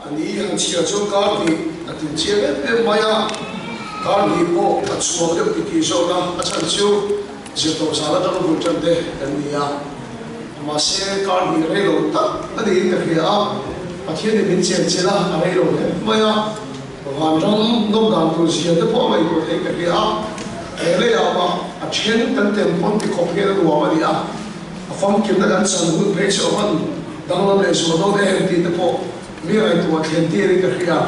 A ni han chhiar chuan kar hnih a tling chiang em em mai a, kar hnih pawh a chhuak deuh titih zawk a, a chhan chu zirtawp zan atanga bul tan te kan ni a, mahse kar hnih rei lo tak a niin ka hria a, Pathianin min chen chelh a, a rei lo hle mai a, vanram nawm dan tur zia te pawh a ngaihtuah theih ka hria a, he leiah mah a then kan tem pawn ti khawp hian a nuam a ni a, a famkimna kan chan hun phei chu a hman Danglam leh zual dawn em tih te pawh mi ngaihtuah thlen tirin ka hria.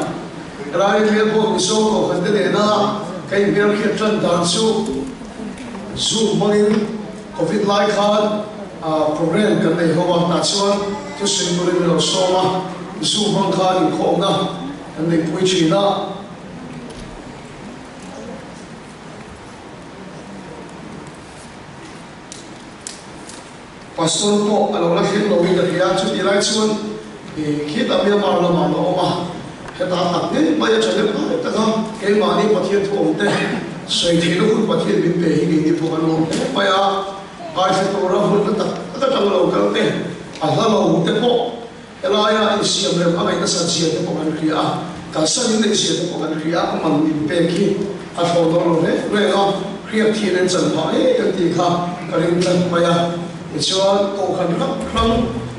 Helai hmel pawh Mizo kohhran te nena ka inhmelhriat tan dan chu Zoom hmangin Covid lai khan program kan nei ho a, tah chuan thusawi turin min lo sawm a, Zoom hmang khan inkhawmna kan neihpui thin a. Pastor pawh a lo la thleng lo in ka hria, chutih lai chuan khitah Myanmar lamah la awm a, hetah tak ngei mai a tha lem lai tak a, keimahni Pathian thu awm te sawi theihna hun Pathian min pe hi keini pawh kan lawm hle mai a, ngaithla tura hun na tak tak atang lo kal te, a hla lo te pawh helaia insiam rem a ngaih nasat zia te pawh kan hria a, kalsan in neih zia te pawh kan hria a, a man in pek hi a thlawh dawn lo hle reng a, hriak thian an chan phah ngei kan tih kha ka ring tlat mai a. Tichuan, kohhran hrang hrang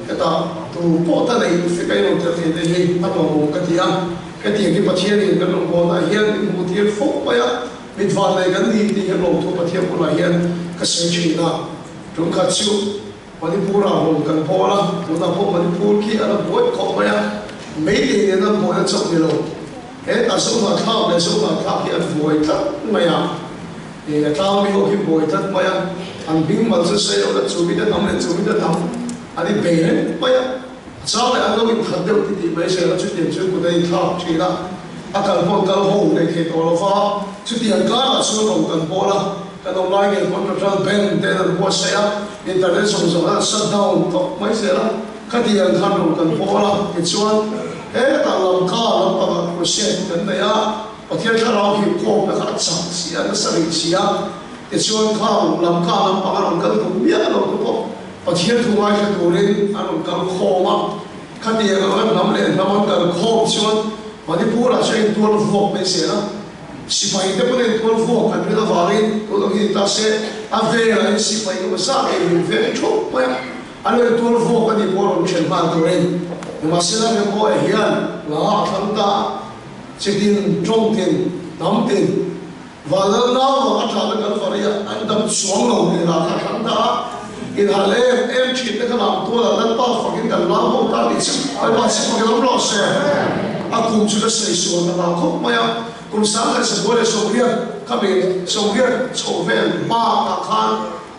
hetah tu pawh ta nei fek a inawm tel thei te hi a nuamawm ka ti a, hetiang hi Pathianin kan rawngbawlnaah hian min hmuh tir fo mai a, mit van nei kan ni tih hian lawmthu Pathian bulah hian ka sawi thin a, tumkhat chu Manipur-ah rawn kan bawl a, tunah pawh Manipur khi a la buai khawp mai a, Meitei nen an buai a chauh ni lo. Hetah Zohnahthlak leh Zohnahthlak hi an buai tlat mai a, ih a tlangmi ho hi buai tlat mai a, an hming mal chu sawi lo la chu mite hnam leh chu mite hnam an inbei reng mai a, a chang leh an lo inthat deuh ti tih mai zel a, chutiang chu kut a inthlak thin a, a kal pawh an kal ho leh thei tawh lo va, chutiang karah chuan rawn kan bawl a. Kan awm lai ngei pawn Ral Bank ten an buatsaih a, internet zawng zawng an shut down tawp mai zel a, khatiang khan rawn kan pawl a, tichuan hetah Lamka lampangah crusade kan nei a, Pathian thlarau hi khawmna kha a chak si a, nasa rih si a, tichuan khang Lamka lampanga rawn kal duh miah lo te pawh Pathian thu ngaithla turin an rawn kal khawm a, khatiang anga hnam leh hnam an kal khawm chuan Manipur-ah chuan intual vuak mai zel a. Sipai te pawhin tual vuak an rin avangin tun ang hi ni ta se, a velah in sipai ka zah ngei min veng thup mai a, an lo tual vuak a nih pawh rawn then nghal turin. Nimahsela Rembawiah hian hla a thlang ta a, chitin, tawngtin, hnamtin, Vanlal nauvang a tlahna Kalvari-ah an dam chuang lo tih hla kha a thlang ta a, inhal em em thin te kha lam tualah Lalpa fakin kan lam ho ta tih chu Lalpa chhipah lam rawh se. A kum chu ka sawi sual ta vang khawp mai a. Kum 1980 kha mi 80 chho vel bakah khan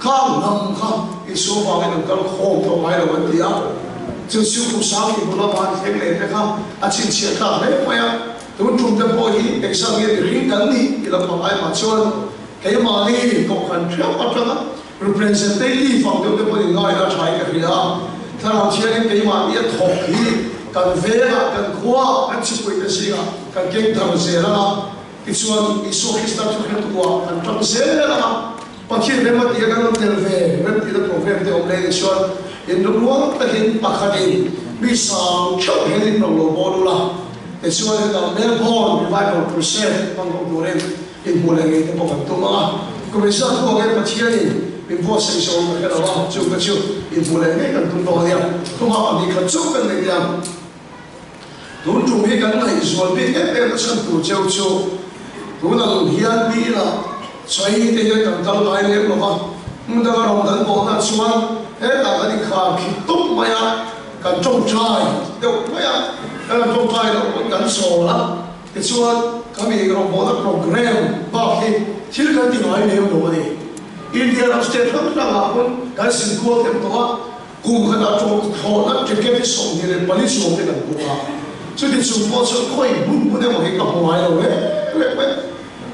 khang hnam kha Isua vangin an kal khawm tawh ngai lo an ti a. Chu chu kum sang hnih hnu lama an thleng leh te kha a chhinchhiah tlak hle mai a. Tun tum te pawh hi exam nge mihring kan nih ti lampang ai mah chuan keimahni kohhran theuh atanga representative ang deuh te pawhin inngai la tha in ka hria a. Thlarau Thiangin keimahni a thawk hi kan vengah, kan khuaah, kan chipui te zingah kan keng thar zel ang a, tichuan Isua Krista thu hretuah kan tang zel ang a, Pathian rem a tia kan rawn tel ve rem tihna program te awm leh ni chuan inlungrual takin pakhatin mi sang theuh hian in rawn lo bawl ula, tichuan hetah Melbourne Revival Crusade hmang ho turin inhmuh leh ngei te pawh kan tum ang a, kum inzat huang hian Pathianin min buatsaih zawng ka hre lo a, chu ka chu inhmuh leh ngei kan tum dawn a nia, thumah 2 khat chauh kan nei tia. Tun tum hi kan ngaihzual bik em em a chhan tur cheu chu tun ang hian mi inah chawi te hian kan kal ngai lem lo va, hmun danga rawn kan bawhna chuan hetah kan inkhar khit tawp mai a, kan tawngtai deuh mai a, kan han tawngtai loh pawn kan chawl a, tichuan khami rawn bawhna program bak hi thil kan ti ngai lem lo a ni. India ram state hrang hrangah pawn kan sin kual them tawh a. Kum khatah thlawhna ticket hi 24 chuang te kan book a, chuti chung pawh chuan khawi hmun hmun emaw hi ka hmu ngai lo reng reng mai.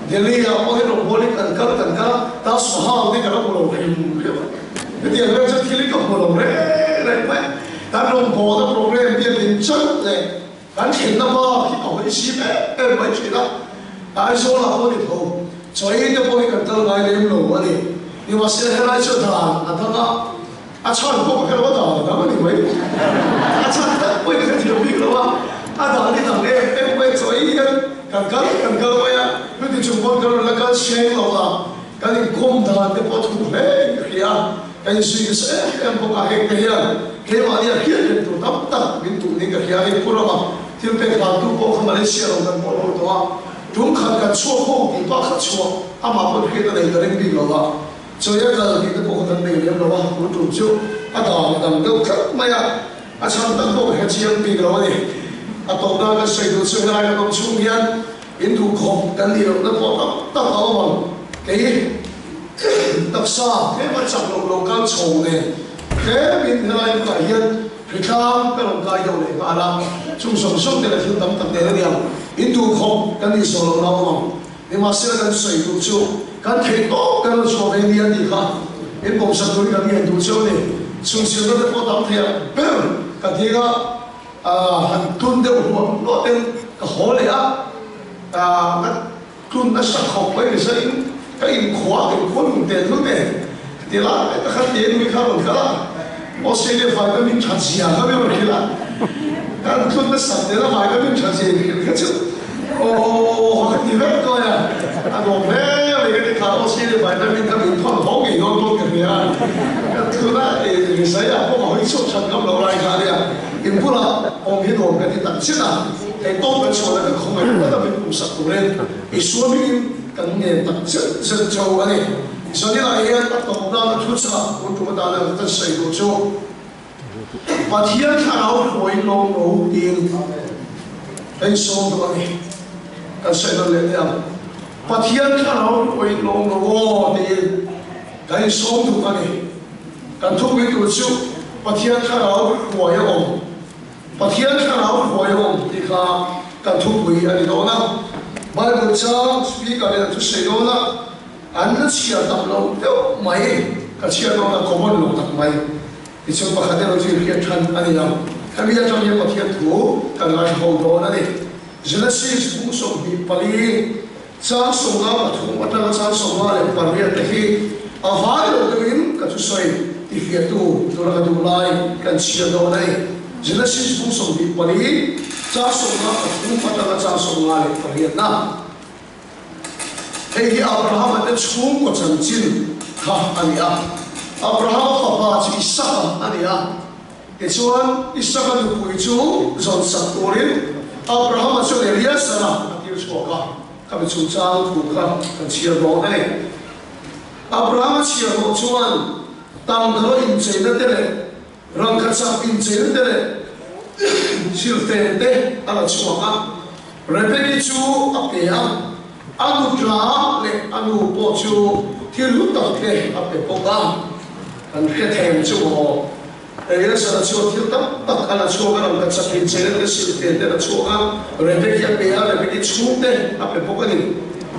Delhi ah pawh hi rawngbawlin kan kal kan kal a, Taj Mahal te ka la hmu lo hrim hrim a, hetiang vel chuan thil hi ka hmu lo reng reng mai. Kan rawngbawlna program biak in chat leh kan thlenna bak hi ka hawi sim em em mai thin a, Aizawl ah pawh ni tho, chaw ei te pawh hi kan kal ngai lem lo a ni. Nimahsela helai chu dan a dang a. A chhan pawh ka hre lo, a dan a dang a ni mai. A chhan tak pawhin ka hrethiam bik lo a, a dan hi. Kan kal kan kal mai a, chuti chung pawn kan rawn la kal seng lo a, kan inkawm dan te pawh a thuk hle in ka hria a, kan insuih nasa em em bawk a, heng te hian keimahni a hriat reng tur tam tak min tuh niin ka hria a, hei Pu Rama thil pek hlantu pawh kha Malaysia lo kan pawh lo tawh a, tum khat kan chhuak ho tih bak kha chhuah amah pawn hriat a nei ka ring bik lo a, chawi a kal tih te pawh kha kan nei lem lo a, tun tum chu a dan a dang deuh tlat mai a. A chhan tak pawh ka hre chiang bik lo a ni. A tawpna kan sawi duh chu helai kan awm chhung hian in duh khawp kan nih lohna pawh tam tak a awm ang. Kei taksa tlem a chak loh lo kal chho nen tlemin helai hmunah hian hritlang ka rawn kai deuh leh nghal a, chung zawng zawng te leh thil tam tak nen a ni ang. In duh khawp kan nih zawh lohna a awm ang. Nimahsela kan sawi duh chu kan theih tawp kan rawn chhuah ve nia tih kha in pawmsak turin kan ngen duh cheu a ni. Chhunchhirna te pawh tam thei ang ber ka ding a, han tlun deuh hluah hluah ten ka haw leh a, ka tlun nasa khawp mai ni sain ka inkhua ka inkhua nun tel lut e ka ti lai tak khan te nui kha a rawn kal a, Australia vitamin that zia kha mi rawn hrilh a, kan tlun nasa tel a vitamin that zia inhrilh kha chu. Aw ka ti vek dawn a, a nuam hle mai ka ti kha aw sir i vitamin kha min thawn haw ngei dawn pawn ka hria a, ka tuna i rizai ah pawh ka hawi chhuak that ngam lo lai kha a nia, in bulah awm hi nuam ka ti tak chin a, hei tawp kan chhuahna kan khawngaih tlat a min pumsak turin Isua hmingin kan ngen tak zet zet chauh a ni. Zanina hian a tawp nana thu chah tun tum atana kan sawi duh chu. Pathian thlarau hruaiin lawm lo tiin ka insawm duh a ni. Kan sawi nawn leh teh ang. Pathian thlarau hruaiin lawm lo aw tiin ka insawm duh a ni. Kan thupui tur chu Pathian thlarau hruai a awm. Pathian thlarau hruai a awm tih kha kan thupui a ni dawn a. Bible chang speaker in a thusawi dawn a. An la chhiar tam lo deuh mai, ka chhiar dawn a common lo tak mai. Tichuan pakhat erawh chu inhriat than a ni ang. Hemi atang hian Pathian thu kan ngaithla ho dawn a ni. Genesis bung 24, chang 53 atanga chang 58 te hi a vai lo deuhin ka thusawi tifiahtu tura ka duh lai kan chhiar dawn a ni. Genesis bung 24, chang 53 atanga chang 58 na. Hei hi Abrahama te chhungkaw chanchin kha a ni a. Abrahama fapa chu Isaka a ni a. Tichuan, Isaka nupui chu zawnsak turin Abrahama chuan Eliezera a tir chhuak a. Khami chungchang thu kha kan chhiar dawn a ni. Abrahama chhiar hawh chuan tangkaraw incheina te leh Rangkachak incheina te leh silfen te a la chhuak a. Rebeki chu a pe a, a nutla leh a nu pawh chu thil hlu tak te a pe bawk a. Kan hre thei chu maw? Eliezer-a chuan thil tam tak a la chhuak a, rangkachak incheina te, silfen te a la chhuak a, Rebeki a pe a, Rebeki chhungte a pe bawk a ni.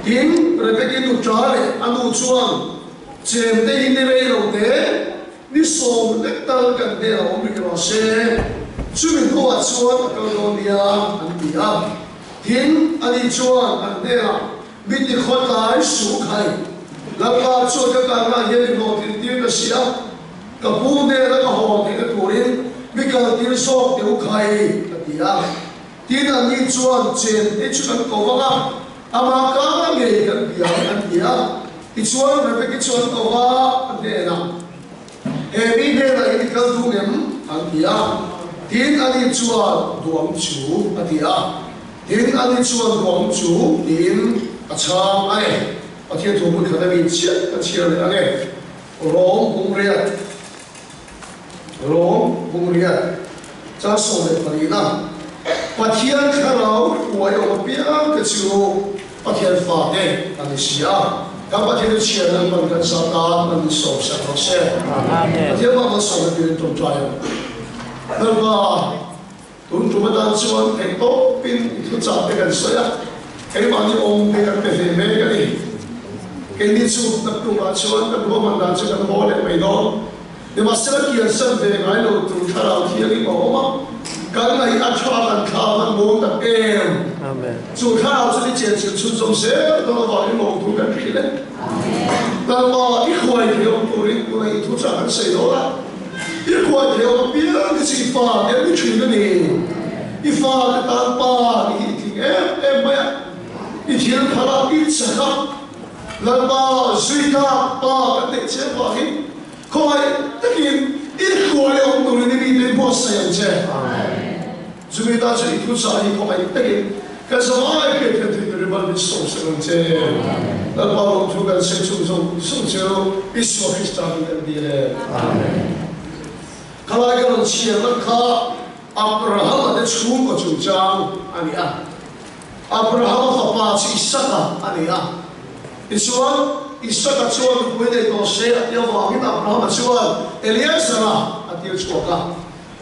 Tin, Rebeki nutla leh a nu chuan chemte hi ni rei lo te, Ni 10 lek tal kan hnenah awm rih rawh se, chumi hnuah chuan a kal dawn nia, an ti a. Tin, ani chuan an hnenah, Mi ti khawtlai su khai, Lalpa chuan ka kalna hian i hlawhtlin tir ka si a, ka pu hnena ka haw theihna turin mi kal tir zawk teh u khai, a ti a. Tin, anni chuan chen te chu kan ko vang a, amah kanga ngei kan bia ang, an ti a. Tichuan, Rebeki chu an ko va, a hnenah, He mi hnenah in i kal duh em? an ti a. Tin, ani chuan, Duh ang chu, a ti a. Tin, ani chuan, Duh ang chu, tiin a chhang a ni. Pathian thu hmun khat a mi chiah ka chhiar leh ang e. Rom bung riat. Rom bung riat chang 14 na Pathian thlarau hruai awm apiang te chu Pathian fate an ni si a, kan Pathian chu chhiar nan hman kan sa tan an ni sawm sak rawh se. Pathian mah malsawmna turin tawngtai ang. Lalpa, tun tum atan chuan theih tawpin i thuchah te kan sawi a, keimahni awm te kan pe ve mek a ni. Keini chu naktukah chuan kan ruahman dan chu kan haw leh mai dawn. Nimahsela kiansan ve ngai lo tur thlarau thiangin a awm a, kan ngaih a tha kan thla van mawn tak em? Chu thlarau chu ni chenchilh chhunzawm zel dawn avangin lawm tur kan hrilh e. Lalpa, i khuai thei awm turin tuna i thuchah kan sawi dawn a, i khuai thei awm apiang hi chu i fa te an ni thin a ni. I fa te tan pa ni hi i tling em em mai a. chak a, Lalpa zui tlak pa kan neih che avangin khawngaih takin i hruai awm turin i mite i buatsaih ang che. Chumi tan chuan i thuchah hi khawngaih takin kan zavai hriat thiam thei turin mal min sawm sak ang che. Lalpa lawmthu kan sawi chung zawng zawng chu Isua Krista min kan dil e. Khalai ka rawn chhiarna kha Abrahama te chhungkaw chungchang a ni a. Abrahama fapa chu Isaka a ni a. Tichuan, Isaka chuan nupui nei tawh se a ti avangin Abrahama chuan Eliezera a tir chhuak a.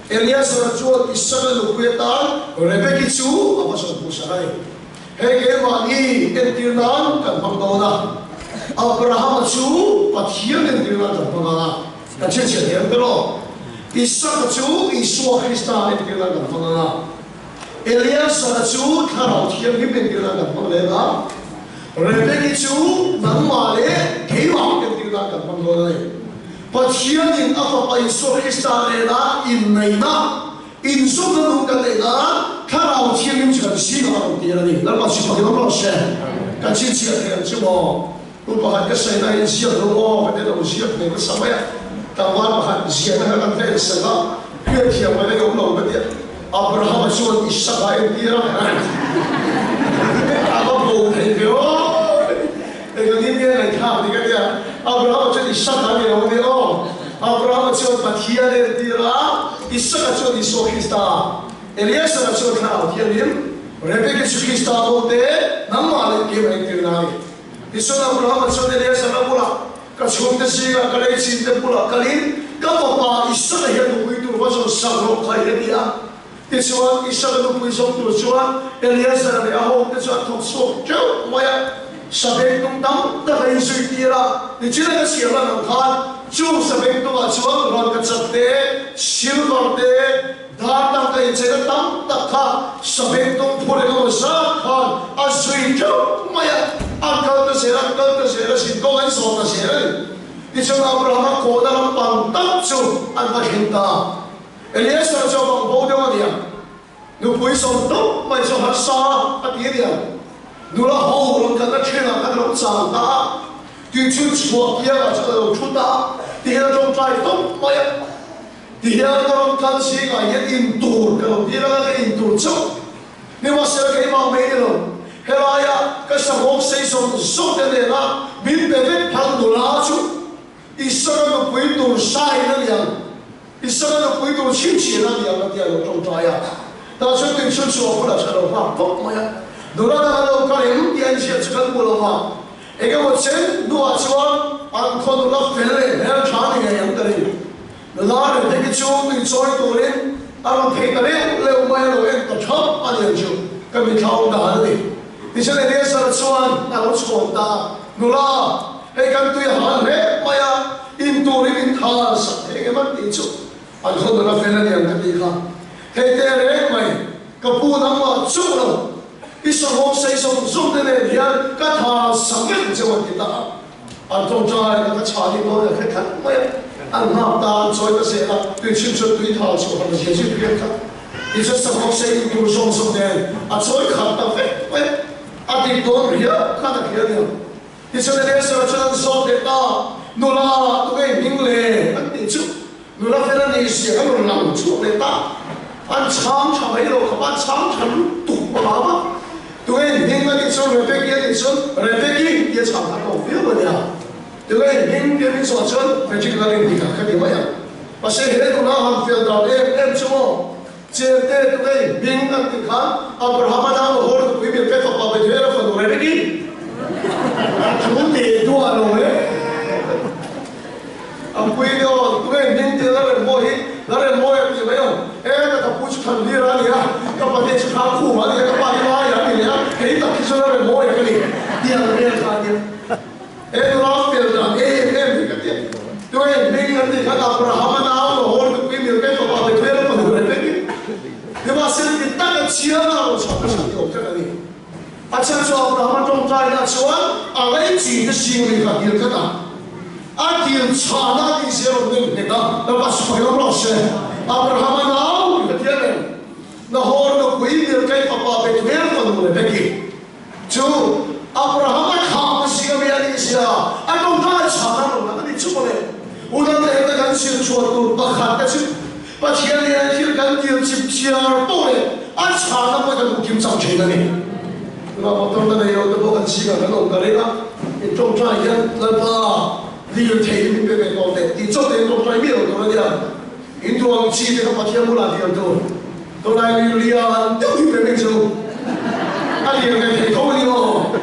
Eliezera chuan Isaka nupui atan Rebeki chu a va zawng hmuhsak a ni. Hei keimahni entir nan kan hmang dawn a, Abrahama chu Pathian entir nan kan hmang ang a, kan chhinchhiah thiam ber aw. Isaka chu Isua Krista entir nan kan hmang ang a. Eliasara chu Thlarau Thianghlim entirna kan hmang leh a, Rebeki chu nangmah leh keimah entirna kan hmang dawn a ni. Pathianin a Fapa Isua Krista nena inneihna, inzawmna nung kan neih nan Thlarau Thianghlim chu kan zingah a rawn tir a ni. Lalpa chu fakin awm rawh se. Ka chhinchhiah thei ang chu maw? Pu pakhat ka sawi na in ziak lo aw ka ti lo ziak nei nasa mai a, tlangval pakhat ziahna kha kan hre sak a, hriatthiam mai ka awm lo ka ti a, Abrahama chuan Isaka a entir a, a va bo thei ve aw, engangin nge ngaihthlak ni ka ti a, Abrahama chuan Isaka a ni lo a ni aw, Abrahama chuan Pathian a entir a, Isaka chuan Isua Krista, Eliasara chuan Thlarau Thianghlim, Rebeki chu Krista bote nangmah leh keimah entirna a ni. Tichuan Abrahama chuan Eleazara bulah, Ka chhungte zingah ka lei chinte bulah kalin ka fapa Isaka hian nupui tur va zawn sak rawh kha i ti a. Tichuan Isaka nupui zawng tur chuan Eleazara leh a hote chu an thawk chhuak teuh mai a, sabengtung tam tak a inzui tir a. Nichin a ka chhiar lan ang khan chung sabengtungah chuan rangkachak te, silver te, Dar tangka incheina tam tak kha sabengtung phur eng emaw zat khan a zui teuh mai a, an kal ta zel a, an kal ta zel a, zin kawng an zawh ta zel a ni. Tichuan Abrahama kawhna ram pang tak chu an va thleng ta. Eliezer chu a bang bo deuh a ni ang, nupui zawm tawp mai chu harsa a ti a ni ang, nula ho rawn kalna thenah khan a lo chang ta a, tuichhun chhuah piangah chuan a lo thu ta a, tihian a tawngtai tawp mai a. Tihian ka rawn kal zingah hian in tur ka lo tir anga ka in tur chauh. Nimahsela keimah mai ni lo, helaia ka sahawk sei zawng zawng te nena min pe vek phal nula chu Isaka nupui tur sain a ni ang, Isaka nupui tur chhinchhian a ni ang a ti a lo tawngtai a. Tah chuan tuichhun chu a bulah chuan a lo nghak pawp mai a. Nula dang an lo kal em tih a inhriat chu kan hmu lo va. Engemaw chen hnuah chuan an khaw nula fel leh hmeltha ni ngei ang ka ring. Nula reng te chu tui chawi turin a rawn thei ta leuh leuh mai a lo en ta thap a ni ang chu ka mitthla awm dan a ni. Tichuan Eliezer chuan a lo chhawn ta a, Nula, hei kan tui a hal hle mai a, in turin in thal sak thei engem an tih chu an khaw nula fel a ni ang ka tih kha. Hei te reng mai, ka pu nangmah chauh lo, i sahawm sei zawng zawng te nen hian ka thal sak vek cheu an ti ta a. An tawngtai a ka chhah ni dawn a hre khat mai a, an nghak ta an chawi ta zel a, tui chhim chuan tui thal chhuah han zia zir hriat khat ti chuan sahawk sei in tur zawng zawng nen a chawi khat ta vek mai a, a dik dawn riau khan a hria nia. Tichuan Eliezer chuan an zawt leh ta, Nula, tunge i hming le? an tih chu nula fel a nih zia kan rawn lang chhuak leh ta, an chhang tha mai lo khawp a, an chhang tha lutuk vang a, Tunge in hming a nih chuan Rebeki a nih chuan Rebeki tia chhang kha tawk viau a nia. Tunge in hming tia min zawh chuan Magic Lalin tih kha ka ti mai ang. Mahse he nula han fel dan em em chu maw Chente tunge in hming an tih khan Abrahama nau a haw nupui Milka fapa Bethuela fanu Rebeki thu tih duah lo e. A pui ni aw, tunge hming tia la rem mawi hi, la rem mawi a ti mai ang. E, ka ka pu chu than lir a ni a, ka pate chu thla khum a ni a, ka pa hi lai a ni leh a, kei tak hi chu la rem mawi a ka ni tia la rel kha a nia. E, nula fel dan em em hi ka ti a. Tunge hming an tih khan Abrahama nau Nahor nupui Milkei fapa Bethuel fanu Rebeki. Nimahsela ti tak a chhiar a rawn chhuah ka chhan ni awm tlat a ni. A chhan chu Abrahama tawngtaina chuan a lei chi te sing ri kha dil khat a, a dil chhana a tih zel rawn nem nghet a, Lalpa chu fakin awm rawh se. Abrahama nau Pathian reng, Nahor nupui Milkai fapa Bethuel fanu Rebeki chu Abrahama te kan hmu kim chang thin a ni. Tunah motor la nei lo te pawh kan zingah kan awm ka ring a, in tawngtai hian Lalpa lirthei hi min pe ve tawh teh tih chawp te in tawngtai miah lo tur a nia. In duh ang chi te kha Pathian bulah dil tur. Tunlai lir lian deuh hi pe mai chu a lir ve thei tho a ni maw?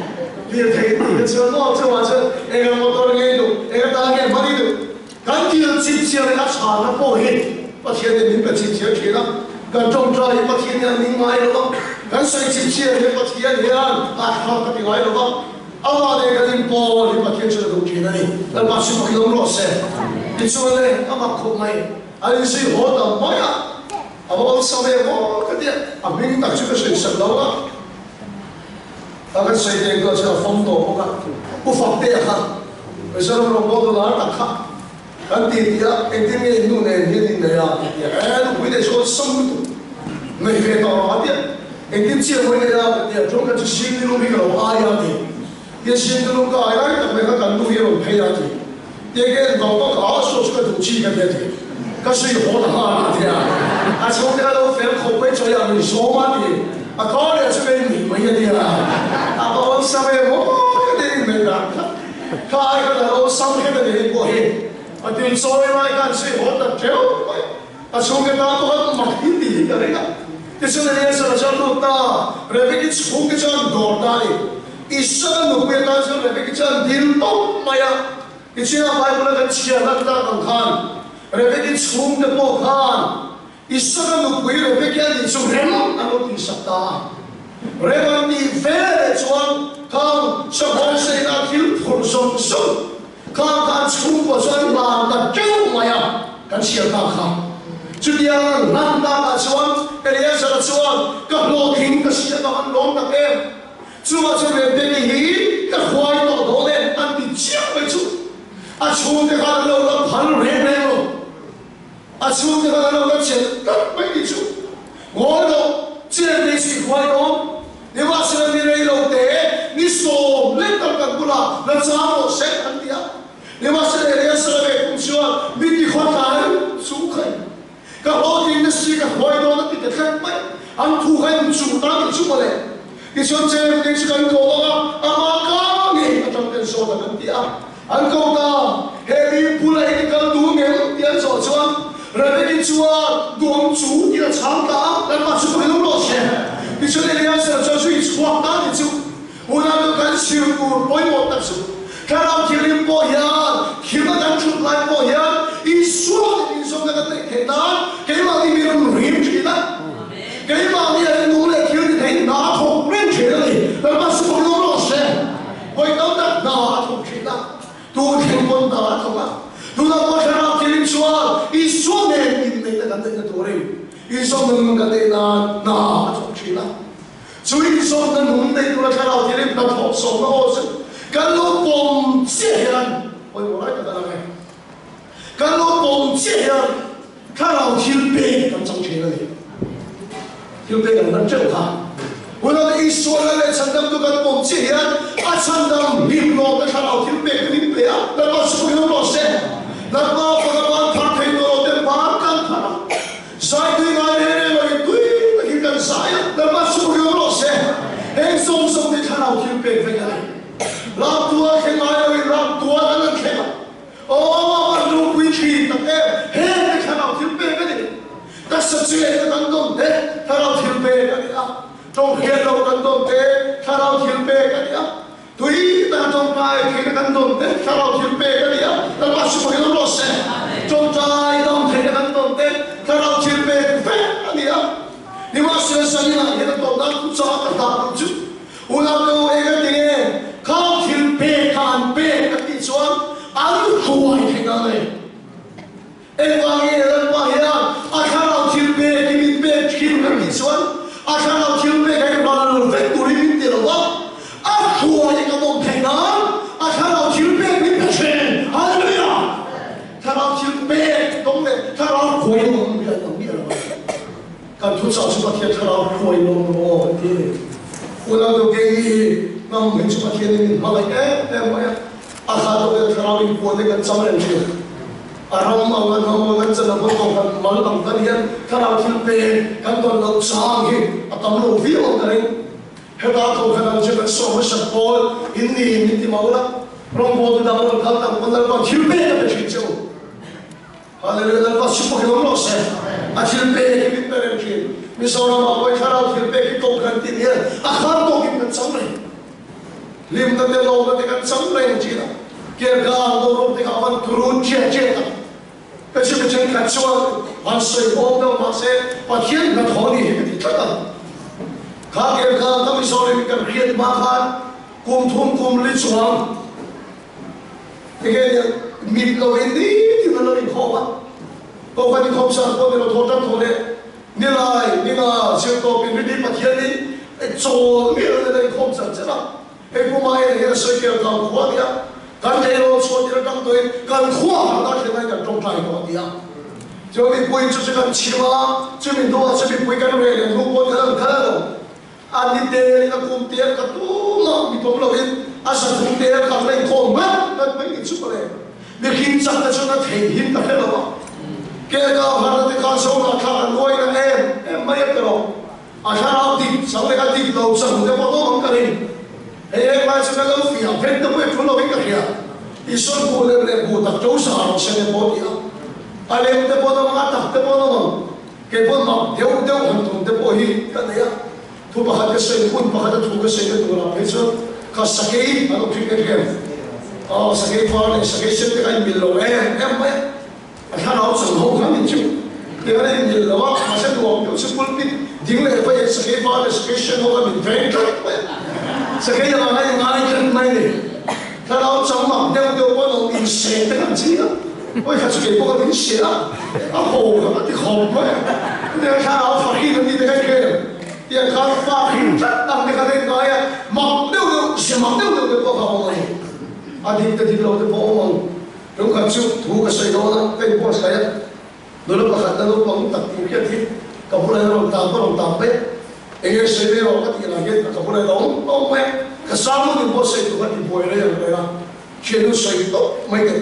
Lir thei tih te chuan maw chuvang chuan eng ang motor nge i duh, eng atan nge hman i duh? Kan dil chip chiar leh a chhanna pawh hi Pathian nen min pe chip chiar thin a, kan tawngtai hi Pathian hian min ngai lo va, kan sawi chip chiar hi Pathian hian a tha ka ti ngai lo va, amah nen kan inpawl hi Pathian chuan a duh thin a ni. Lalpa chu pakhin awm rawh se. Tichuan le, a mak khawp mai, an inzui haw ta mai a, a va awlsam em aw ka ti a, a hming tak chu ka sawi sak lo a, A kan sawi teng tuah chuan a fawm tawh bawk a, Pu Faktea kha Mizoram rawngbawltu lar tak kha kan ti ti a, engtin nge in nu nen hian in nei a ti ti a, e nupui nei chuan sam lutuk nei ve tawh rawh a ti a, engtin chiah mawi nei a ka ti a, chuan ka chu sing nilum hi ka lo ai a ti, tia sing nilum ka ai lai tak mai kha kan nu hi a rawn phei a ti, tia ka en vang vang a, saw chu ka duh chi ka ti a ti, ka sui haw ta nghal a ti a, a chhungte kha lo fel khawp mai chawi a min sawm a ti. A kâw leh chu kei mih mai a nia, a va awlsam em aw ka ti mai dan kha. Kha ai khan a lo awlsam kher a ni hei pawh hi. A tui chawi lai khan sui haw ta teuh mai. A chhungte tan pawh khan mak hi ti hi ka ring a. Tichuan Eliezer-a chuan lut ta, Rebeki chhungte chuan dawr ta a ni. Isaka nupui atan chuan Rebeki chuan dil tawp mai a. Tichuan a Bible-a kan chhiar lak tak ang khan Rebeki chhungte pawh khan Isaka nupui Rebeki a nih chu rem an lo tihsak ta a. Rem an tih ve leh chuan khang Sahawm Seina thil phurh zawng zawng khang kha an chhungkua chu an hlan ta teuh mai a, kan chhiar ta kha. Chutiang an hlan takah chuan Eleazara chuan, Ka hlawhtling ka hria tawh an lawm tak em? Chuvah chuan Rebeki hi ka hruai tawh dawn em? an ti chiah mai chu a chhungte khan an lo la phal reng reng lo. A chhungte khan an lo la chelh tlat mai tih chu ngawi lo chen te chu i hruai dawn. Nimahsela ni rei lo te ni sawm lek tam kan bulah la chang rawh se an ti a. Nimahsela Eliasara ve kum chuan mi ti khawtlai chu khaih ka hlawhtling na si ka hruai dawn a ti ta tlat mai. An thu kha in chu ta tih chu mawle. Tichuan chen te chu kan ko ang a, amah ka ngei atang ten zawt ang an ti a. An ko ta, He mi bulah i kal duh ngem? tih an zawh chuan Rebeki chuan, Duang chu tih a chhang ta a, Lalpa chu ka lo rawh che. Tichuan Eliazer chuan zui chhuak ta ni chu unau kan chhir tur pawimawh tak chu Thlarau Thianghlim pawh hian thilna kan thut lai pawh hian Isua leh inzawmna kan neih theih nan keimahni mi rawn rim thin a, keimahni a rinung leh thil ti thei hna a thawk reng thin a ni. Lalpa chu ka lo rawh che. Vawi tam tak hna a thawk thin a, tun thleng pawn hna a thawk a. Tunah pawh Thlarau Thianghlim chuan Isua nen inneihna kan neihna turin inzawmna nun kan neih nan hna a thawk thin a. Chu inzawmna nun nei tura Thlarau Thianghlim hna thawh sawmna aw chu kan lo pawm chiah hian pawimawh lai tak a lang e. Kan lo pawm chiah hian Thlarau thil pek kan chang thin a ni. Thil pek an hman teuh kha. Hunah Isua lal leh chhandamtu kan pawm chiah hian a chhandam hlim lawmna Thlarau thil pek chu min pe a, Lalpa chu ka lo rawh se. Lalpa faka ban phar thei tawh lo te ban kan phar a, zai tui ngai reng reng loin tui takin kan zai a, Lalpa chu ka lo rawh se. Heng zawng zawng te Thlarau thil pek vek a ni. Lamtua thleng ngai loin lamtua kan han thleng a. Aw, a ropui thin tak em! Heng te thlarau thil pek a ni. Taksa chenna kan dawn te thlarau thil pek a ni a, tawnghian lo kan dawn te thlarau thil pek a ni a, tui taka tawngtai theihna kan dawn te thlarau thil pek a ni a, Lalpa chu pakin awm rawh se. Tawngtai dam theihna kan dawn te thlarau thil pek vek a ni a. Nimahsela Zanina hian a tawp nan thuchah ka hlah duh chu Unau nu eng a ti nge? Khang thil pek kha an pek an tih chuan an hruai thei ngang e. Engvang nge Lalpa hian a thlarau thil pek hi min pek thin kan tih chuan a thlarau thil pek hi ral vek turin min ti lo va, a hruai ka awm theih nan a thlarau thil pek min pe thin. Hallelujah! Thlarau thil pek dawng leh thlarau hruai dawng hi an ang miah lo a ni. Kan thuchah chu Pathian thlarau hruai lawm rawh aw kan ti a ni. Unau deuh kei hi hnam hi chu Pathian in min hmangaih em em mai a, a kha tawk hian thlarau in puan te kan chang reng thin. A ram anga hnam anga chan a vawn tawh kan mal ang tan hian thlarau thil peng kan tawn loh chang hi a tam lo viau ang ka ring. Heta kohhran ang chu kan sawm hmasat pawl in ni min ti mau la, rawngbawltu dang rawn kal tak pawn Lalpa thil pek a pe thin che u. Hallelujah Lalpa chu pawhin awm rawh se. A thil pek hi min pe reng thin. Mizoram ah pawhin thlarau thil pek hi kohhran tin hian a khar tawkin kan chang reng. Hlimna te lawmna te kan chang reng thin a, Kergang boruak te kha a van turun chiah chiah tak. Ka chhunga thenkhat chuan van sawi bawk deuh mahse Pathian hnathawh ni hi ka ti tlat a. Kha Kergang ka Mizoram in kan hriat hma khan kum thum kum li chuang enge nia mit lo in nitin an lo inkhawm a, Kohhran inkhawm san pawh ni lo thaw tan thaw leh Nilai, ninga, zirtawp in rini Pathian hi chawl miah lo in a inkhawm chan chan a. Hei Pu Maia hian a sawi tel kang khua a ti a, kan eirawng chhuah tir atang tawhin kan khua har ta thlen aiin kan tawngtai tawh a ti a. Chuan mipui chu chu kan chhim a, chumi hnuah chu mipui kan rel leh hnu pawn kan an kal lo. A ni tel in a kum tel ka tumah mi pawm loin a sathum tel kan la inkhawm ngat ngat mai ni chu mawle. Mihring chak te chuan a thei him ta hle lo a. Kelkau harna te khan Zohna thlak an uai na em em mai a ti lo. A thlarau dik chang leh a dik lo chang te pawh awm ang ka ring. Hei heng lai chu ka lo fiah vek te pawh i tul lo in ka hria. Isua bu lem leh bu tak to sa rawh se te pawh ti a. A lem te pawh an awm ang, a tak te pawh an awm ang. Kei pawh mak deuh deuh han tum te pawh hi ka nei a. Thu pakhat ka sawi, hun pakhat a thu ka sawi na turah phei chuan kha sakei an awm thin ka hriat. Aw, sakei var leh sakei sen te kha inmil lo em em mai a, a thlarau chang ho khan in chu ti khan a inmil lo a, mahse nuam deuh chu pulpit ding leh vei sakei var leh sakei sen ho khan min veng tlat mai a, sakei anga khan ingai tlat mai a ni. Thlarau chang mak deuh deuh pawh an awm inseh te khan chi a, awi kha chu kei pawh ka inseh a, a ho kha ka ti khawp mai a, chutiang thlarau fahrin an ni te kha i hre em? Tiang khan fa hrim tlat ang te kha ka inngai a, mak deuh deuh, hre mak deuh deuh te pawh kha awm a ni. A dik te dik lo te pawh awm ang. Lungkhat chu thu ka sawi dawn a, ka inbuatsaih a, nula pakhat na naupang tak tih hriat hi ka bulah hian a rawn tang ka rawn tang mai a, eng nge sawi mai rawh ka tih lah hian ka bulah hian a awm a awm mai a, ka sermon inbuatsaih tur kha tibuai rei ang reng a, thiannu sawi tawp mai teh.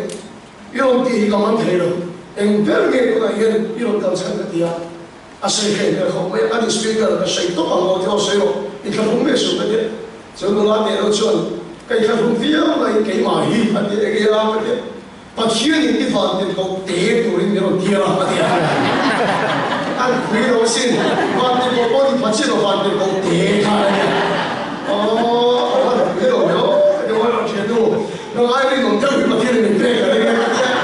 I rawn tih hi ka man thei lo, eng ber nge tunah hian i rawn kal chhan ka ti a. A sawi hreh hmel khawp mai a, ani speaker ka sawi tawp ang aw tih aw sawi rawh, i thlahrung ve suh ka ti a. Chuan nula teh lo chuan ka i thlahrung viau laiin keimah hi a ti eng e a ka ti a, Pathianin i van tir ko te turin min rawn tir a a ti a. An pui lo asin, van tir ko pawh ni pha chiah lo van tir ko te kha a ni a. Aw a van pui lo ve aw ka ti aw thiannu, nang ai rinawm deuh hi Pathianin min pek a ring e ka ti a.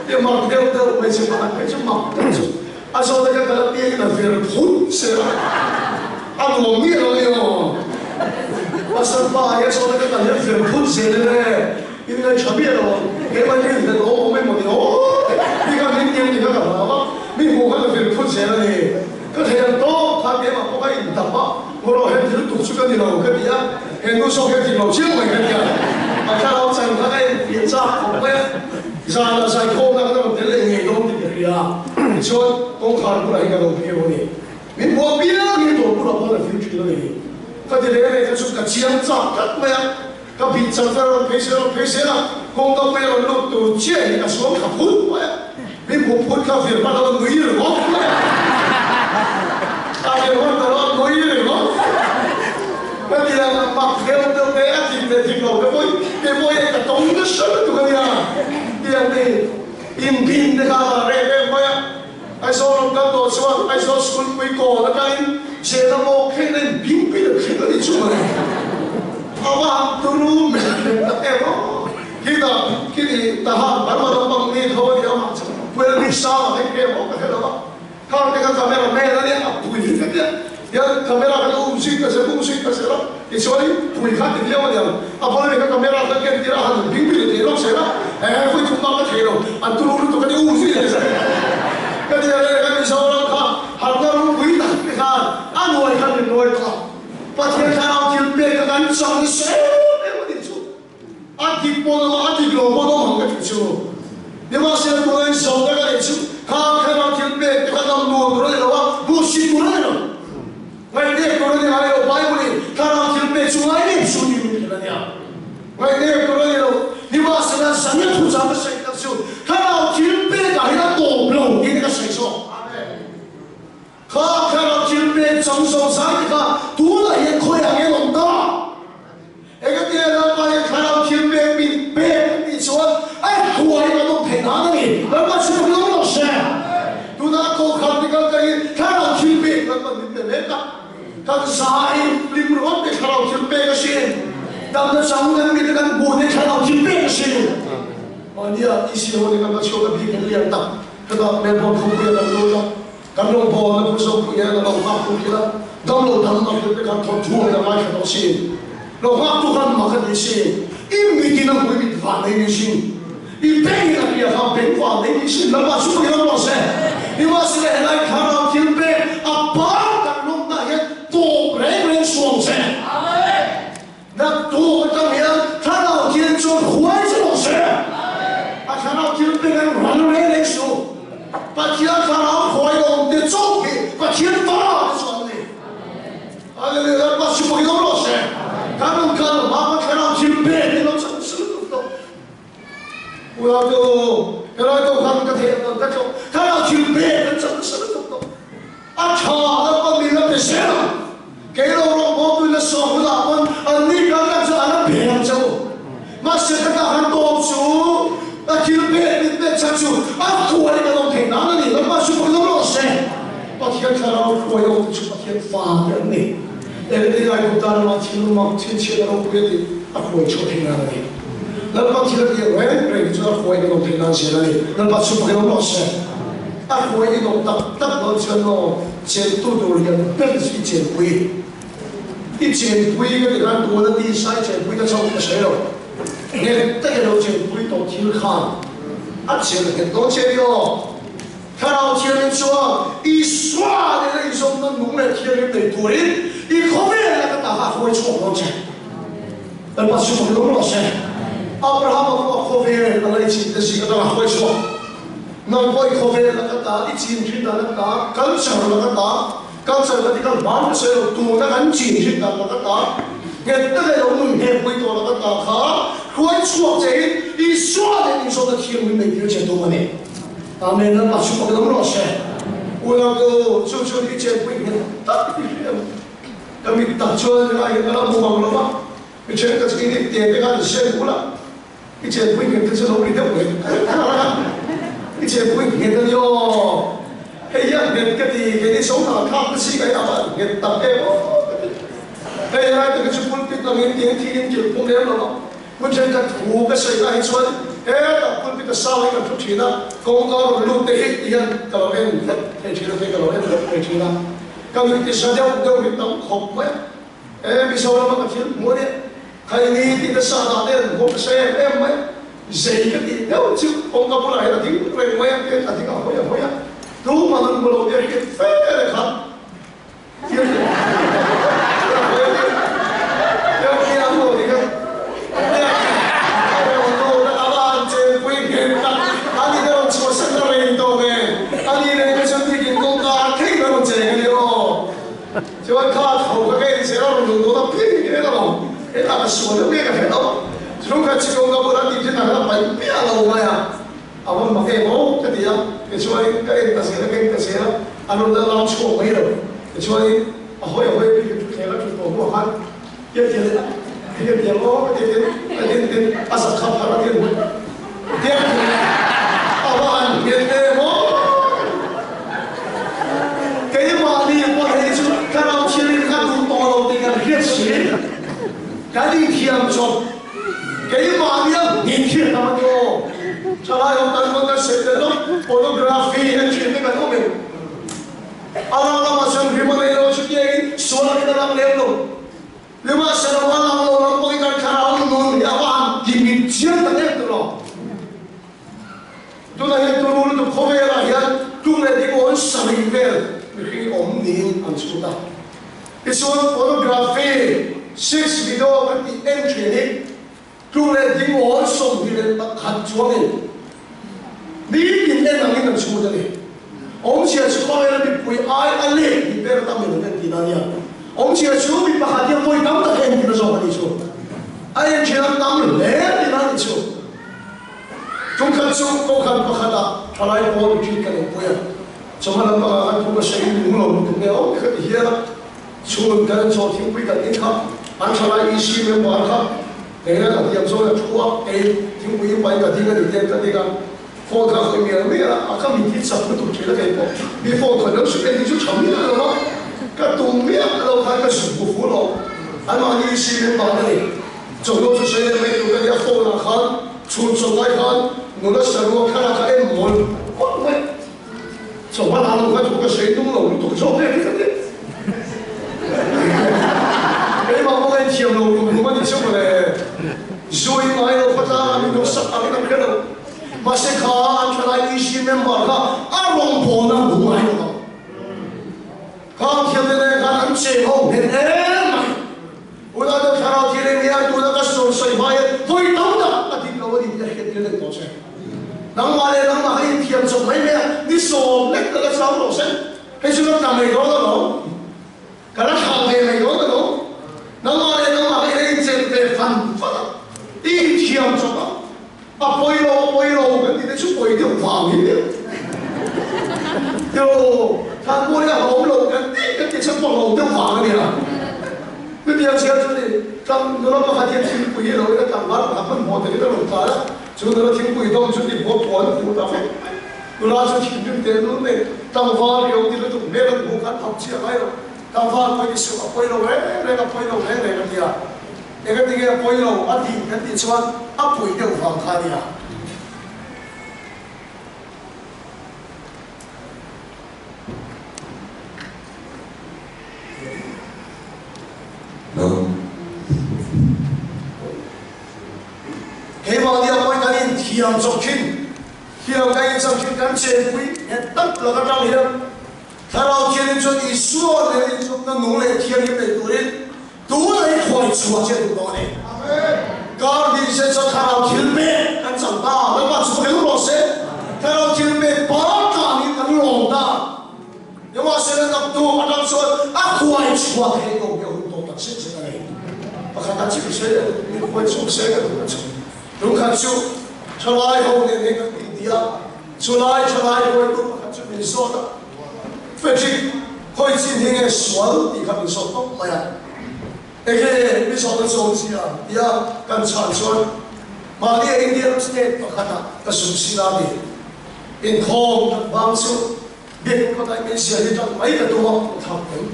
Tia mak deuh deuh hmeichhe pakhat phei chu mak deuh chu. A zawhna ka kal apiangin a ver phut zel a, a nuam miah lo nia aw. Pastor pa hi a zawhna ka kal hian ver phut zel in e, in ngaihṭha miah lo ang, keimah hi rin hlelh awm awm emaw ni aw, ni kha min tiang ti kha ka hlau a, mi hmuh khan a ver phut zel a ni. Ka thei ang tawp khan keimah pawh ka intap a, ngaw he ti lutuk chu ka ni lo ka ti a, he nu zawk hian dik lo chiang mai ka ti a, a thlarau chan kha ka enfiah chak khawp mai a, zanah zaikhawmna ka rawn tel leh ngei dawn tih ka hria. Tichuan, kawngkhar bulah hi ka lo pheu a ni. Min buah piang hi dawr bulah pawh la fim thin a ni. Ka ti reng reng kha chu ka chiang chak tlat mai a, ka bih chak a rawn phei zel a rawn phei zel a, kawngka pui a rawn lut tur chiah hi ka suam thla phut mai a, min hmuh phut kha vir hman a nui ringawt mai a, a vir hman ta lo a nui ringawt. Ka ti ang a mak deuh deuh te a dik leh dik lo te pawh hi keimawh hian ka tawng nasa lutuk a nia tiang te hi. Inbin te kha a reh reh mai a, Aizawl ram kal tawh chuan Aizawl school pui kawn atangin zela mawk thleng na inbing pui lo thleng a ni chu mawle. A va han turu melh melh tak em aw. Khitah khiti Tahan Burma lampang mi tho a ni a mah chu Puel mi sang a heng em aw ka hre lo a. Khang te kha camera man a nia a pui hi ka tia. Tiang camera kha chu um zui ta zel um zui ta zel a, tichuanin pui kha ti viau a niang. A bawlh leh kha camera kha ken tir a han bing bing thei lawk zel a, he vawi thum bak ka thei lo, an turu lutuk a ni um zui leh zel. Ka tia leh ka Mizoram kha harhna ropui tak te khan a nuai khan min nuai tawh a, Pathian thlarau thil pek kha kan chang nasa em em a nih chu. A dik pawn awm a, a dik lo pawn awm ang ka tih chu. Nimahsela tuna in zawhna ka neih chu khang thlarau thil pek te kha dam nuam tur a ni lo a, duhsik tur a ni lo. Ngaihnep tur a ni ngai lo, Bible in thlarau thil pek chu ngainep su tih min hrilh a nia. Ngaihnep tur a ni lo. Nimahsela zan a thuchah ka sawi tak chu thlarau thil pek. Damna chang kan mi te kan hmuh ni thlarau thil pek a si. Mahnia EC ho nih kan va chhuak a bik in lian tak khata Melbourne khawpui ah kan lut a, kan rawn bawl na pu zawk pui hian a lo nghak tu khi la dam lo dam mak deuh te khan thawnthu ang in a ngaithla tawh si. Lo nghak tu khan mak a ti si. I mit in a hmui mit van nei ni sin. I beng in a hria kha beng van nei ni sin. Lalpa chu pawhin a ruah se. Nimahsela helai thlarau thil pek a par kan lawmna hian tawp reng reng suam che. Naktuk atang hian thlarau thil chuan huai che rawh se. A thlarau thil pek an ral reng reng suh. Pathian thlarau huai awm te chauh hi Pathian fa te chu an ni. Hallelujah Lalpa chu pawhin awm rawh se. Kan rawn kal hma kha thlarau thil pek in lo chang sil tuk tawh. Unau te u, helai ko khan ka theih ang ka tlawh thlarau thil pek kan chang nasa lutuk tawh. A tha Lalpa min la pe zel ang. Kei lo rawngbawltu in a sawm hunah pawn anni kan lam chu a la pe ang che u. Mahse ka tah han tawp chu a thil pek min pek chhan chu a khuai kan awm theih nan a ni. Lalpa chu pawn awm rawh se. Pathian thlarau hruai awm te chu Pathian fa te an ni. Engtin ngai kum tan lamah thil mak chhinchhiat a ropui a tih a hruai chhuah theih nan a ni. Lalpa thil a tih reng reng hi chu a hruai kan awm theih nan zel a ni. Lalpa chu pakin awm rawh se. A hruai in awm tak tak dawn chuan maw chentu tur hian ber chu i chenpui. I chenpui ka ti khan tuna tisa i chenpui ka chauh ka sawi lo. Nghet takin lo chenpui tawh thil khan a chen nghet dawn che ni aw. Thlarau Thianghlim chuan Isua nena inzawmna nung leh thianghlim nei turin i khawvel laka taha hruai chhuak dawn che. Lalpa chu fak lung rawh se. Abrahama pawh a khawvel a laichin te zing atanga hruai chhuak. Nang pawh i khawvel laka ta, i chin thin dan laka ta, culture laka ta, culture ka ti kha hman ka sawi lo, tuna kan chin thin dan laka ta, nghet taka i lo nun hempui tawh laka ta kha hruai chhuak chein Isua nen inzawmna thianghlim nei tir che tum a ni. Amen Lalpa chu pakhat awm rawh se. Unau te u, chu chu i chenpui nghet tak i hria em? Ka mit tak chuan helai hian ka la hmu mang lo va, mi thenkhat chu in te te khan zen bula i chenpui nghet te chu lo ri deuh leh a, i chenpui nghet a ni aw, hei hian nghet ka ti, keini so hna thlak te si ka hi a van nghet tak em aw ka ti. Hei helai te chu pulpit langin tin thil in kilh phung lem lo va. Hmun thenkhat thu ka sawi lai hi chuan hetah pulpit a sang hi kan thu thin a, kawngka rawn lut te hi ti hian ka lo en vek thei thin a, kei ka lo en vek thei thin a, ka nuih ti sa deuh deuh hi tam khawp mai a, he Mizorama ka thil hmuh a nia, khaini tih te sa dah te an hmuh nasa em em mai, zei ka tih deuh chu kawngka bulah hian a ding reng mai a, tian a ding a hawi a hawi a, tumah an hmu lo nia hriat fe leh khan. A van mak em aw ka ti a, tichuanin ka en ta zel a, ka en ta zel a, a rawn la lam chhuak mai lo. Tichuanin a hawi a hawi a bik a thutthleng a thut tawh hnuah khan hian tiang in hian tiang aw ka ti a tin a tin tin a zak khap harh a tin tiang thung a va han nghet em aw ka ti. Keimahni pawh hei chu thlarau thianghlim ka duh tawh lo tih kan hriat si, kan inthiam chawp. Keimahni a nghet hian a ni aw. Thalai ho tan pawn kan sawi tel lo, pornography en thin te kan awm em? A lang lamah chuan rim a nei lo, chutiangin sual angin a lang lem lo. Nimahsela a lang lo lam pawhin kan thlarau nun hi a va han timit chiang tak em tawh lo. Tunah hian turu lutuk khawvelah hian tung leh ding awn sarih vel mihring awm niin an chhut a. Tichuan pornography, sex video kan tih en thin hi tung leh ding awn 21 chuangin nitin en angin an chhut a ni. Awmzia chu khawvela mipui ai a lek tih ber tam in an en tihna a nia. Awmzia chu mi pakhat hian vawi tam tak en tihna zawk a nih chu. A en thin an tam hle tihna a nih chu. Tumkhat chu Kokhan pakhatah thalai pawl retreat ka neihpui a, chawhma lampangah khan thu ka sawi in lung lo lutuk nge awm ka ti hial a, chhun kan chaw thingpui kan in kha an thalai EC member kha kei la ka hniam zawn a thu a, kei thingpui in pain ka ding a ni te an ka ding a, phone kha a khawih mial mial a, a ka mit hi chak lutuk thin a kei pawh mi phone khawih lo suh engtin chu tha miah lo a, ka tum miah lo khan ka zuk bu fu lo, anmahni EC member ka ni. Chawhnu chu sawi leh mai tur ka nia, phone ah khan chhun chawlh lai khan nula sarua thlalak a en mawl mawlh mai. Chawhma lah lo kha chu ka sawi tum lo lutuk zawk hle ka ti. Keimah pawh ka inthiam lo rum rum a ni chu mawle. Zui ngai lo khawtlang ah min lo sak ang in an hre lo. Mahse kha an thalai EC member kha a rawngbawlna hmu ngai lo ang. Khang thiamte nen khan an cheng ho nghet em mai. Unau te thlarau thil eng nge a tuna ka sawi sawi hma hian vawi tam tak a dik lo a ni tih a hriat tir daih tawh che. Nangmah leh nangmah kha inthiam chawp mai mai a, ni sawm lek ka la chau rawh se. Hei chu ka tla mai dawn alawm. Ka la thlah ve mai dawn alawm. Nangmah leh nangmah kha i la inchelh ve fan fan a, i inthiam chawp a. A pawi lo, a pawi lo kan tih te chu pawi deuh vang hi nia. Tiraw, Thanmuani a hlawm lo kan tih kan tih chu pawi lo deuh vang a nia. Chutiang chiah chu ni, tlang nula pakhat hian thingpui hi a lo in a, tlangval pakhat hmanhmawh takin a rawn tlan a, chu nula thingpui dawm chu ti buap puan a hmuh ta vek mai. Nula chu thinrim teh lul mai, tlangval riau ti lutuk hmel an hmuh khan phak chiah ngai lo. Tlangval pawi ti suh, a pawi lo reng reng, a pawi lo reng reng a tia. Engati nge a pawi lo a tih kan tih chuan a puih deuh vang kha a nia. Keimah nia pawi kan inthiam chawp thin, thiam kan inchang thin, kan chenpui nghet tak lak atang hian Thlarau Thianghlim chuan Isua nen inzawmna nung leh thianghlim nei turin Tuna i khawi chhuah che duh tawh a ni. Kar din se chuan thlarau thil pek kan chang ta, Lalpa chu fel rawh se. Thlarau thil pek par tlanin kan lawm ta. Nimahsela naktuk atang chuan a khuai chhuah theih lo hi a hun tawh tak zet zet a ni. Pakhat a chim se min khuai chhuak se ka duh a chu. Lungkhat chu thalai ho nen hian kan titi a, chulai thalai hruaitu pakhat chu min zawt a. Frederick, Khawi chin hi nge sual tih kha min zawt tawp mai a, enge mi zawt a chawn chi a tia kan chhan chuan mahni a Indian state pakhatah ka zuk sin a ti. Inkhawm kan bang chu biak kawt ah min ziah hi tan mai ka tum a, ka thlak em?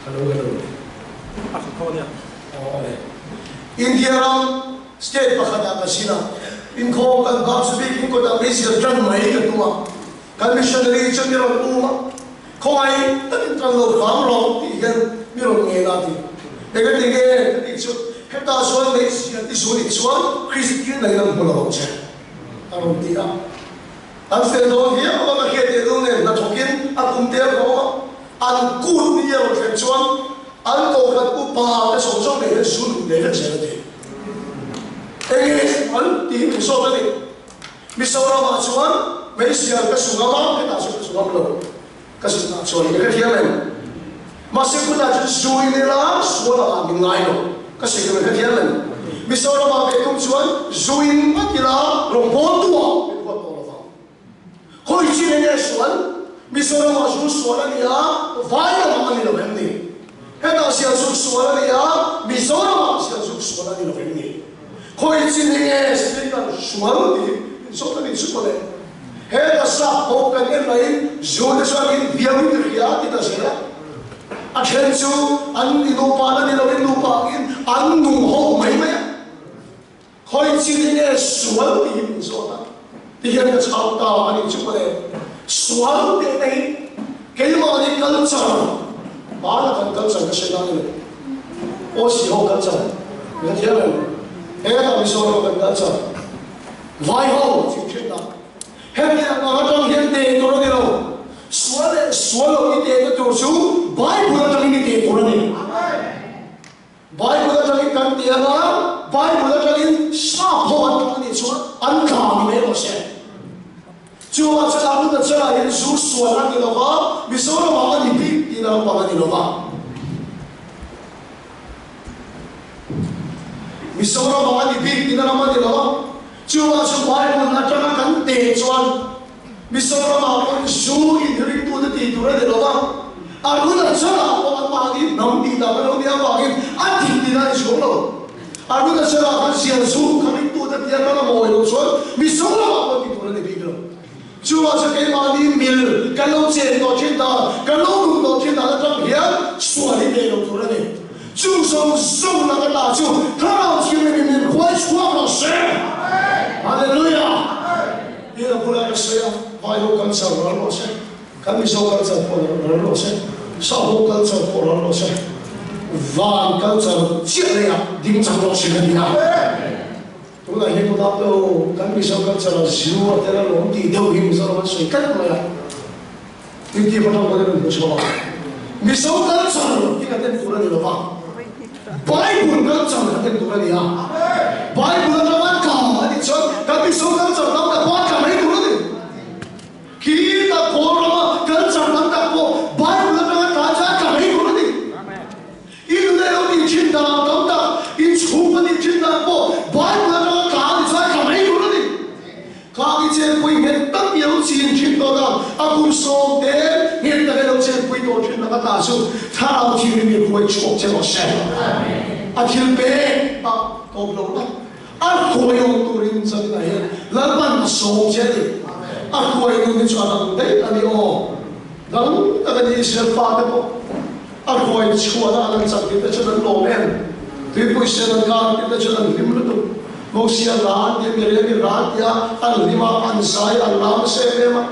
Hello hello. A hre tho ania. Aw ale. India ram state pakhatah ka zin a, inkhawm kan bang chu biak kawt ah min ziah tan mai ka tum a, Kan missionary chu mi rawn um a, khawngaih takin kan lo hram rawh tih hian mi rawn ngen a ti. Engati nge ka tih chu hetah chuan Hmeichhia ti zu nih chuan Kristian na in an hmu lo ang che a rawn ti a. An fel dawn viau a, ka hriat teh lul nen hnathawkin a kum te a hlawm a, an kut ni a rawn thlen chuan an kohhran upa te zawng zawng nei hian zu duh nei vek zel a ti. Enge an tih hi min zawt a ni. Mizoramah chuan meizial ka su ngam a, hetah chuan ka su ngam lo. Ka zutah chuan i ka thiam em? Mahse khutah chuan zu in ila sual angah min ngai lo. Ka sawi tur ka thiam em? Mizoramah ve tum chuan zu in ngawt ila rawngbawltu ah min huat tawh lovang. Khawi chin enge sual? Mizoramah zu sual a ni a, vai lamah a ni lo em ni? Hetah sial zuk sual a ni a, Mizoramah sial zuk sual a ni lo em ni? Khawi chin hi nge speaker sual tih in zawt a nih chu mawle. Heta sap ho kan en laiin zu te chuan in biau in ti hria a ti ta zel a. A then chu an ni nupa na ni loin nupa angin an nung ho mai mai a. Khawi chin hi nge sual tih in zawt a ti hian ka chhang ta a nih chu mawle. Sual teh te hi keimahni culture hmana kan culture ka hre nang ilo. Aw si ho culture min thiam em? Hetah Mizoram kan culture vai ho chim thin a, hetiang ang atang hian teh tur a ni lo, sual leh sual lo i tehna tur chu Bible atangin i teh tur a ni. Bible atangin kan ti anga Bible atangin sap ho an tlang anih chuan an tla ni mai rawh se. Chuvang chuan Arunachala hian zu sual a ni lo va, Mizoramah a ni bik tihna lampang a ni lo va. Mizoramah a ni bik tihna lam a ni lo va. Chuvang chu Bible atanga kan teh chuan Mizoramah pawhin zu inringtute tih tur a ni lo va, Arunachala pawh anmahni hnam tih dan a lo nih avangin a dik tihna a ni chhung lo. Arunachala khan zial zu kha ringtute tih atan a mawi loh chuan Mizoramah pawh tih tur a ni bik lo. Chuvang chuan keimahni mil kan lo chen tawh thin dan, kan lo duh tawh thin dan atang hian sual hi nei lo tur a ni. Chung zawng zawng laka ta. ata chu Thlarau Thianghlimin min hruai chhuak rawh se. Hallelujah! Tiin a bulah ka sawi a, Vai ho culture ral rawh se, kan Mizo culture pawh ral rawh se, Sap ho culture pawh ral rawh se, van culture chiah leiah ding chang rawh se ka ti a. Tunah hian tunah pawh kan Mizo culture ah zu a tel alawm tih deuh hi Mizoram an sawi tlat mai a, inti hma tang pawhin an hmu chhuak a. Mizo culture hi kan en tur a ni lo va, Bible culture kan en tur a ni a. Bible atanga tla a nih chuan kan Mizo culture tam tak pawh a tla mai tur a ni. Khita Kawlrama culture tam tak pawh Bible atanga tla chuan a tla mai tur a ni. I nuna lo tih thin dan tam tak, i chhung a tih thin dan pawh Bible atanga tla a ni chuan tla mai tur a ni. Khang i chenpui nghet tak i lo chin thin tawh dan, a kum sawm te nghet tak i lo chenpui tawh thin tak a tla chu Thlarau Thianghlim in huai chhuak che rawh se. A thil pek ah tawp lo la, a hruai awm turin zaninah hian Lalpan a sawm che a ni. A hruai nun hi chu a dang daih a ni aw. Dang tak a ni Israel fate pawh. A ruai chhuahna an an chak tih te chuan an lawm em? Tuipui sen an kar tih te chuan an hlim lutuk. Mosia ran tia Miriami ran tia an hlim a, an zai a, an lam nasa em em a.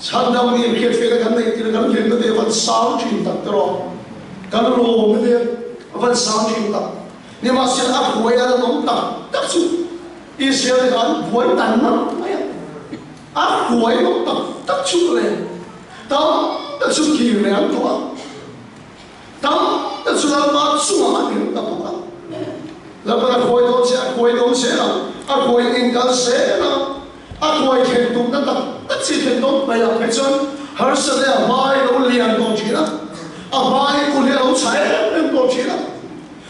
Chhandam ni hriatfiahna kan neih tir kan hlimna te a van sang thin tak tiraw? Kan lawmna te a van sang thin tak. Nimahsela a ruai a la nawm tak tak chu Israel te kha an buai tan ngang mai a. A ruai nawm tak tak chu le. Tam tak chu kir leh an duh a, tam tak chu Lalpa chungah an ring ta bawk a. Lalpan a khawi dawn che, a khawi dawn zel ang, a khawi in kal zel ang, a khawi thlen tumna tak tak chi thlen dawn mai ang phei chuan harsat leh a hmai lo lian tawh thin a, a hmai kul hi a lo chha em em tawh thin a.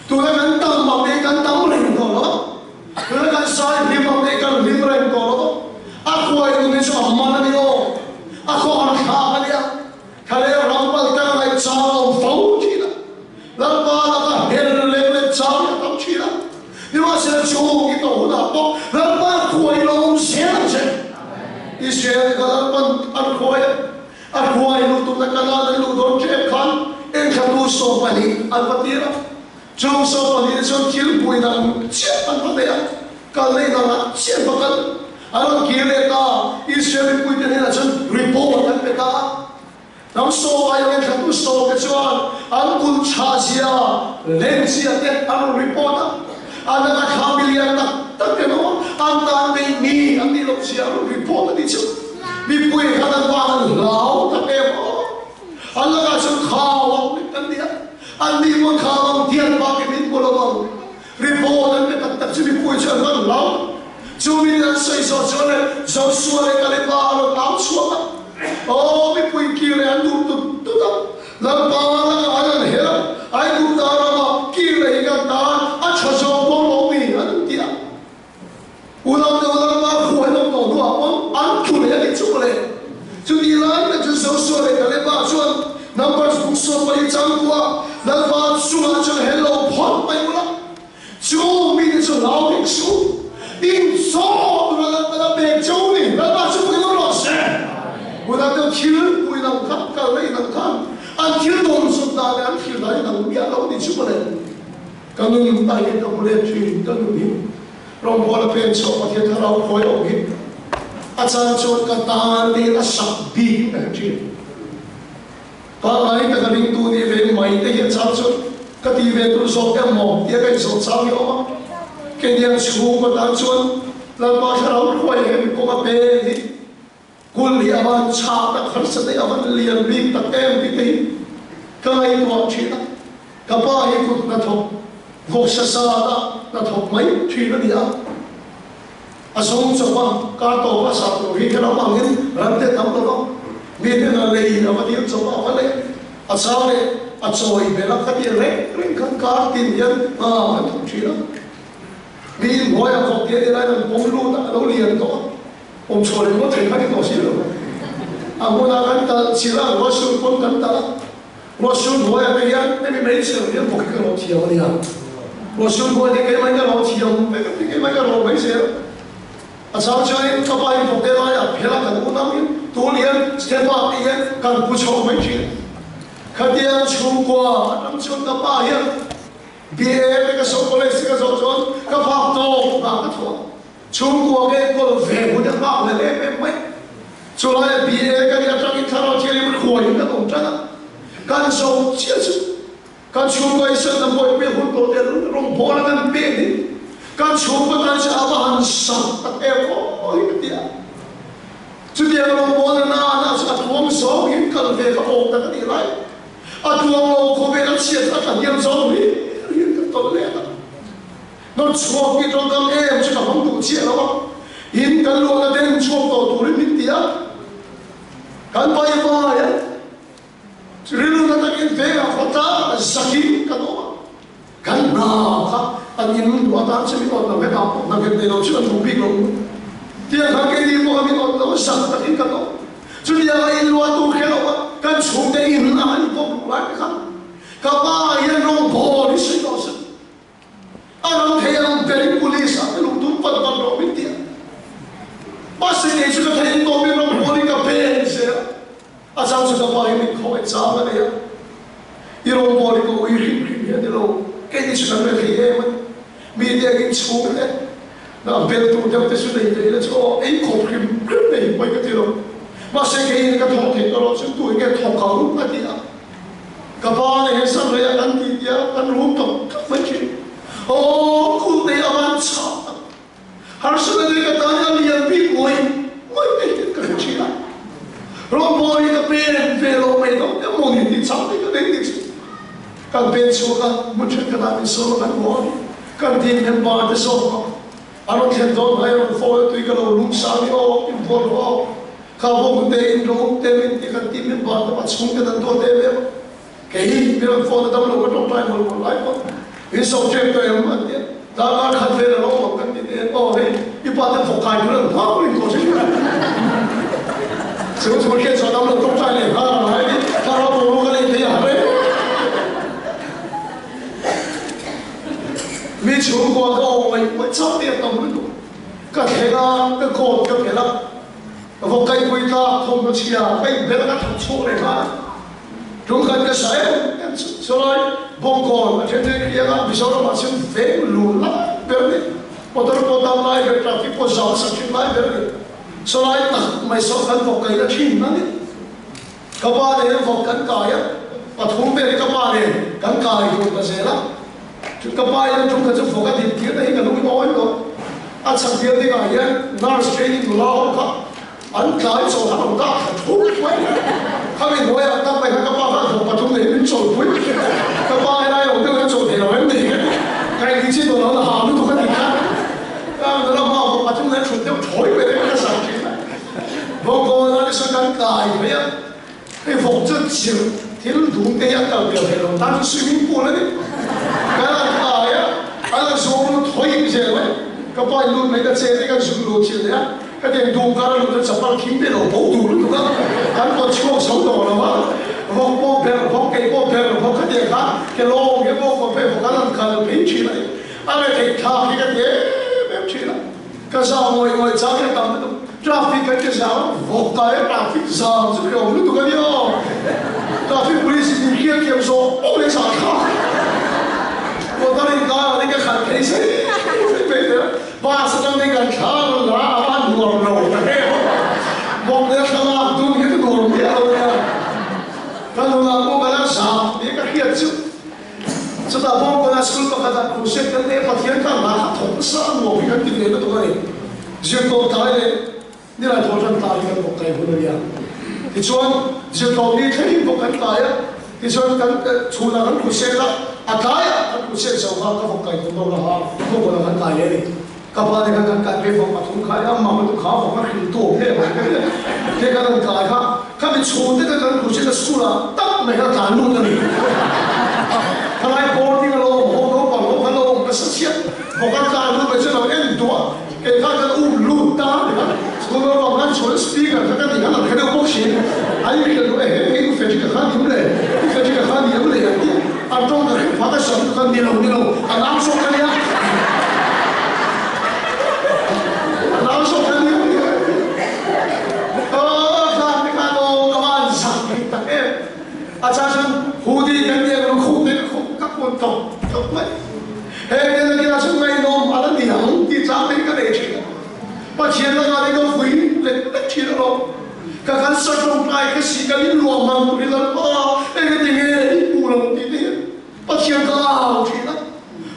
Tuna kan tam ang hi kan tam reng tawh lo a, tuna kan sai hlim ang hi kan hlim reng tawh lo a, a khuai nun hi chu a man a ni aw, a khawhar thlak a nia, thlalel ram pal tang a ngaih chang a awm fo thin a, Lalpa laka hel leh leh chang hi a tam thin a, nimahsela chung i tawh hunah pawh Lalpa khuai lo awm zel ang che. Israel te kha Lalpan an khuai a. A hruai lutukna Kanaan an luh dawn ṭep khan enthlatu 12 an va tir a. Chung 12 te chuan thil pui dang chiah an va nei a, kal nei dangah chiah an va kal. An rawn kir leh ta, Israel mipuite hnenah chuan report an pe ta a. Hnam sawm aiawh enthlatu sawm te chuan an kulh chhah zia, len zia te an rawn report a. An laka thla milian tak tak te emaw an tan neih ni an nih loh zia an rawn report a nih chu. Mipui khan an van an hlau tak em aw. An lakah chuan khau ang lek an ni a, an nih pawn khau ang dian bakin min hmu lo ang. Report an pe tak tak chu mipui chu an van hlau. Chu min an sawi zawh chuan le Joshua leh Kaleba a rawn au chhuak a, aw mipui kir leh an duh tut tut a. Lalpa lakah an han hel a, Aigupta rama kir leh hi kan tan a tha zawk dawn lo mi an ti a. Unau deuh Lalpa khuai nawm tawh hnuah pawn an thu leh a ni chu mawle. Chutih lai tak chu Joshua leh Kaleba chuan Numbers buk 14 changkua Lalpa chungah chuan hel lo phawt mai ula, chu mite chu hlau hek suh, in chaw tura Lalpan a pek cheu ni, Lalpa chu pui lo rawh se. Unau deuh thil pui dang khan kal leh dang khan an thil dawn zawt dan leh an thil dan hi dang miah lo a ni chu mawle. Ka nun ta hian ka hmu let thin, ka nun hi rawngbawla pen chhuah Pathian thlarau khawi awm hi a chan chuan ka tan te a sak bik in ka hre thin. Pangngai taka ringtu nih ve mai te hi a chan chuan ka ti ve tur zawk em maw tia ka inzawh chang hi a awm a. Keiniang chhungkaw tan chuan Lalpa thlarau hruai he mi kawng a peng hi Kul hi a van chhah tak harsa te a van lian bik tak em tih te hi ka ngaihtuah thin a, ka pa hi kut hnathawk vawksa sa ta hnathawk mai thin a ni a, a zawng chawp a kar tawp a sa tur hi ka ram angin ram te tam lo va, mi hnenah lei a va dil chawp a, a va leh a chang leh a chawi belh a, khatiang reng reng khan kar tin hian hna kan thawk thin a, mi inhnuaiah vawk te a ni lai rawn pawm lut a, a lo lian tawh a. Awm chhuah leh ngawt thei kha ni tawh si lo. A hmunah kan talh chilh a, ruahsur pawn kan talh a. Ruahsur hnuaiah te hian hemi meichher hian bawk hi ka lo thiam a nia. Ruahsur hnuai te keimah in ka lo thiam vek a ni, keimah in ka lo mai zel a. A chang chuanin ka pa in bawk te laiah phel a kan unau in tul hian step ah te hian kan pu chho mai thin. Khatiang chhungkua atang chuan ka pa hian. BA te ka so college te ka zawh chuan ka phak tawk hna ka thawh a, chhungkua ka enkawl ve hun a nghak hlel em em mai. Chulai BA ka nih atangin thlarau thianghlim hruaiin kan awm tan a, kan zo chiah chu kan chhungkua i sanna buaipui hun tawh te rawngbawla kan pek hi kan chhungkua tan chu a va han sak tak em aw hi ka ti a. Chutiang rawngbawlna nana chu a tuam zawngin kal ve ka awm tak a nih lai. A tuam lo khawvel a chhiat a tlahniam zawng hlir hian kan tawlh let a. Nawt chhuak hi tawngkam em chu ka hmang duh chiah lo a, in kan luahna den chhuak tawh turin min ti a, kan pai vai a, rilru takin vengah khawtlang zakin kan awm a, kan hna kha an in duh atan chu min awt lo hetah pawh hna nghet nei lo chu an duh bik lo tiang khan keini pawh min awt lo zak takin kan awm. Chutianga in luahtu kher lo a, kan chhungte in a an pawm luh lai te khan ka pa hian rawngbawl hi sawi tawh suh. A ram thei ang berin police ah te lung tum vat vat rawh min ti a. Mahse kei chu ka thei in tawpin rawngbawl hi ka pen zel a. A chang chu ka pa hi min khawngaih chang a nei a. I rawngbawl hi ka ui hrim hrim hi a ni lo. Kei ni chu kan re thei em a ni. Mi te angin chhung te na bel tur deuh te chu nei ve ila chu aw ei khawp hrim hrim nei hi pawi ka ti lo. Mahse kei in ka thawk theih tawh loh chu tu in nge thawk ang a ti a. Ka pa leh he sam rei ah kan ti tia kan rum tawp tawp mai thin. Aw kul nei a van chak tak. Harsatna te ka tan a lian bik ngawih ngawih te hian ka hre thin a. Rawngbawl hi ka pen ve lo mai lo emaw ni tih chak te ka nei ti chu. Kan pen chhuak a, hmun thenkhat ah min sawm a kan haw a, kan team member te sawm a, a rawn thlen dawn hmai a rawn phone a tui ka lo lung sang i aw in bual rawh aw. Kha bawk te in lo te min ti kan ti min ban te pa chhung te kan duat em em a. Kei hi mi rawn phone a dam lo ka tawngtai mawlh mawlh lai pawh in so tep tawh em an tia. Darkar khat vel a lo awm kan ti nen aw hei i pa te vawk kai tur an nghak reng tawh che. Chu chu hriat chhuah dam lo tawngtai leh nghal ang lai ni thlarau boruak a lei phei a har em. Mi chhungkua ka awm ngaih ngaih chauh te a tam lutuk. Ka thleng a, ka coat ka phelh a. Ka vawk kaihpui tlak thawmhnaw chhia ka inbel ka thawk chhuak leh nghal a, ṭumkhat ka sa em em chu chulai Bawngkawn a then reng riang a, Mizoram ah chuan veng lun lai ber a ni, motor pawh tam lai ber, traffic pawh zam sak ṭhin lai ber a ni, chulai tak mai saw kan vawk kaihna ṭhin a ni. Ka pa nen vawk kan kai a, pathum vel hi ka pa nen kan kai dun ta zel a, ka pa hian ṭumkhat chu vawk a din tir na hi ka lung awi tawh. A chhak building ah hian nurse training nula ho kha an tlai chawl kha lo dah khat thur mai. Khami hnuai ah tak mai khan ka pa khan vawk pathum nei min chawlpui. Ka pa helai awm deuh hian chawl thei lo em ni? Ka engtin chin dawn lo na ha lutuk a ni kha. Ka nula hma vawk pathum nei thut deuh thawi mai te ka zak thin a. Vawk kawn ah nisa kan kai mai a, hei vawk chu chirh thil dum te hi an kal pial thei lo tan chu swimming pool a ni. Kan han kai a, an han zawng lut thawi zel mai. Ka pa in lut mai ka che te kan zuk lut thin leh a, ka tiang dum kar a lut a chapal khing te lo bo tur lutuk a, kan kawt chhuak zo tawh lo a, vawk pawh ber vawk kei pawh ber vawk ka tiang kha ke lawng hi pawh kawt phei vawk an han kal phei thin a ni. A retheih thlak hi ka ti em em thin a. Ka zau ngawih ngawih chang hi a tam lutuk. Traffic kan ti zau, vawk kai a traffic zam chu hrehawm lutuk a ni aw. Traffic police in min hriat thiam zawk pawh leh zah thlak. Motor in kar ah te ka khalh phei zai zai mai zel a. Bus atang te kan thla a rawn la a, a van nuam lo ta hle bawk a. Vawk leh thlalak dun hi chu nuam miah lo nia. Ka nunah pawh ka la zam tih ka hriat chu. Chutah Bawngkawna school pakhatah crusade kan nei a, Pathian kha hna kha thawk nasa a nuam hi kan ti ve lutuk a ni. Zirtawp tlai leh nilai thaw tan tlai hi kan bawk kai hun a nia. Tichuan zirtawp ni thleng bawk kan tlai a, tichuan kan chhunah kan crusade a, a tlaiah kan crusade zo kha ka bawk kai tur dawk a ha, Bawngkawna kan tlai leh a ni. Ka pa te khan kan kai ve vawk pathum kha i amah lutuk kha vawk a hril tawp hle mai ka tia te kan han kai kha khami chhung te kha kan crusade a school ah tak mai kha tlan lut a ni khalai boarding a lo awm ho naupang ho kha lo awm nasa chiah vawk a tlan lut mai chu lo en duah kei kha kan um lut ta a ni kha school naupang khan chhuan speaker kha ka ni khan an hre deuh bawk si a in hrilh duh ehe hei u Frederick a kha ni em le u Frederick a kha ni em le an ti A tawng ka hrilh phak a sam chu ka ni lo ni lo, a nau zawk ka nia. A nau zawk ka nia ni. Aw tlan te khan aw ka van zak thei tak em. A chang chuan hoodie kan nia ka lukhum te ka khum ka kun tawp tawp mai. He bialna kinah chuan ngaihnawm a la ni ang tih chang te hi ka nei thin a. Pathian lakah te ka vui lek lek thin alawm. Ka kan sa tawngtai ka si kan inluah man tur hi Lalpa engati nge i hmuh lo tih te hian Pathian ka au thin a.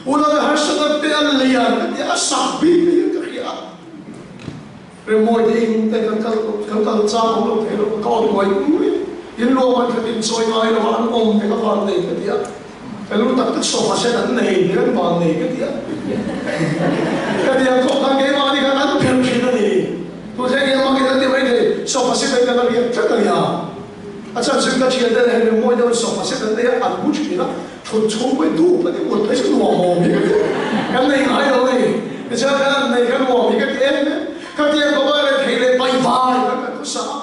Unau harsatna te a lian ka ti a, a sak bik te hian ka hria a. Remawi te in te kan kal kan kal chang awm lo thei lo, ka awm uai uai. In luam an khat in chawi ngai lo a, an awm te ka van nei ka ti a. Ka lu tak tak sofa set an nei te kan van nei ka ti a. Ka ti ang khawp khan keimahni khan an pherh thin a ni. Tute nge mang in an ti mai thei, sofa set an kan a riak tlat a nia. A chhan chu ka thian te leh remawi deuh in sofa set an nei a, an mu thin a, thut chhung pawhin dup a ti mut phei chu nuam awm hi ka ti. Kan nei ngai lo a ni. Tichuan kan an nei kha nuam hi ka ti em em. Ka tiang bawk a, rethei leh pai vai kan kan thusa a.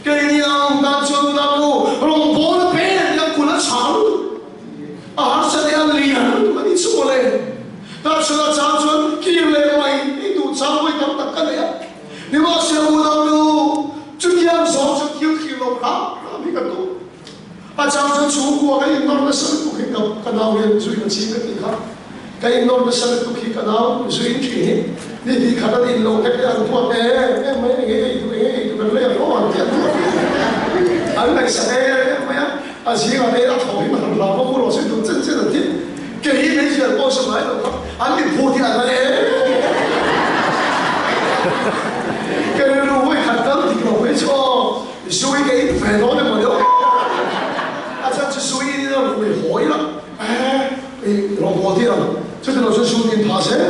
Keini ang tan chuan tunah nu rawngbâwl a pek a kul a chhang lutuk. A harsa leh a lian lutuk a ni chu mawle. Tahchhun a chang chuan kir leh mai ei duh chang vawi tam tak ka nei a. Nimahsela unau nu chutiang zawng chu thil thlir lo hram hram hi ka tum. A chang chuan chhungkua ka innawr nasa lutuk hi ka nau hian zuin a ching ka tih kha. Ka innawr nasa lutuk hi ka nau zuin thin hi ni hnih khat an in lo hlek leh an duat em em mai, enge ei duh enge ei duh kan lei a hlawh an ti an duat an ngaihsak em em mai a, a zingah te a thaw hi han hlau a mu rawh se duh chen chen an ti. Kei hi hmeichhia pawh sa ngai lo kha an mi phut hi a la em ka rilru vawi khat kal dik lo mai chu aw zui ka in ve dawn emaw ni aw a chhan chu zui in in a rui haw ila eh rawn bawl tir ang chuti lo chuan zui in phah zel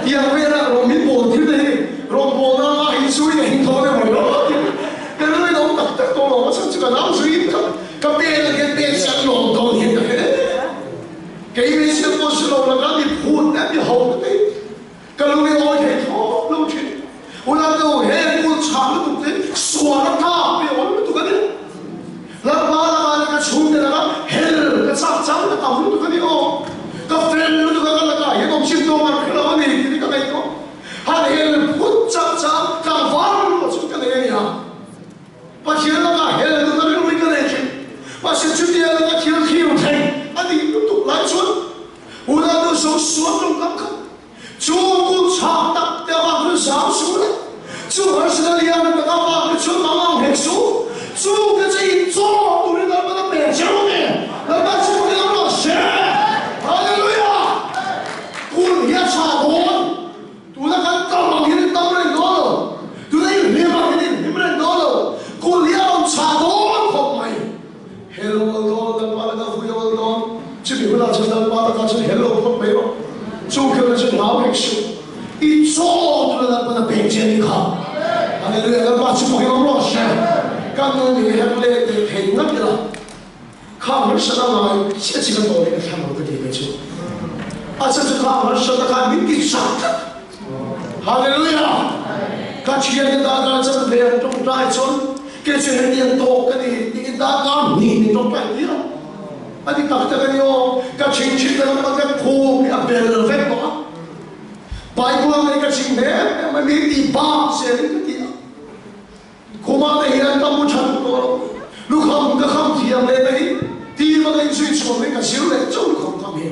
tiang vela rawn min bawl tir te hi rawn bawl na ah hi zui ka in dawn emaw ni aw ka rilru in awm tak tak tawh lo a chhan chu ka nau zui in kha ka pen a hian pen se an lawm dawn hian ka hre Kei hmeichhia pawh si lo lakah mi phut leh mi ho te hi ka lung i awi thei thlawp lo thin. Unau te u, heng hmun chhah lutuk te sual a tlak ve awm lutuk a ni. Lalpa lakah leh ka chhungte lakah hel ka chak chang ka tam lutuk a ni aw. Ka fel lutuk a ka lakah hian awm chin tawng an hre lo a ni tih hi ka ngaihtuah. Han hel phut chak chang tlangval ruah chu ka nei a nia. Pathian lakah hel nuna rilru ka nei thin. Mahse chutia laka thil thlir thei a nih lutuk lai chuan unau nu zo sual tawngkam kha chu kut chhak tak te avang chuan zam suh le, chu harsatna lian tak avang te chuan mang ang hek suh, chu te chu inchawm turin Lalpan a pek che rawh nge, Lalpan chu pakin a rawn hre. Hallelujah! Kun hi a tha dawn. Tuna kan tam ang hian in tam reng dawn lo, tuna in hlim ang hian in hlim reng dawn lo, kul hi a rawn chah dawn khawp mai. Hello awl dawn, Lalpa laka vui awl dawn, chumi hunah chuan Lalpa laka chuan hello phawt mai rawh, chu khelna chu hlau hek suh, i chaw tuna Lalpan a pek che a nih kha. Hallelujah, Lalpa chu pawhin awm rawh se. Kan nun hi her leh teh thei ngat ila, Kha harsat a ngai chiah chi kan tawh leh ka thlang lo ka ti mai chu. A chhan chu kha harsat a khan min ti chak tlat. Hallelujah! Ka thian te darkar chan ve an tawngtai chuan kei chu hetiang tawk ka ni tiin darkar hnih min tawngtai tir a. A ti tak tak a ni aw. Ka chhing chhin na lam ka khum hi a bel vek tawh a. Bible ang in ka chhing hle mai min ti bak zel in ka ti a. Khumah te hian ka mu that tawh lo, lukham ka kham thiam leh ta hi ti bak in zui chhuak in ka zir leh chauh lukham kham hi.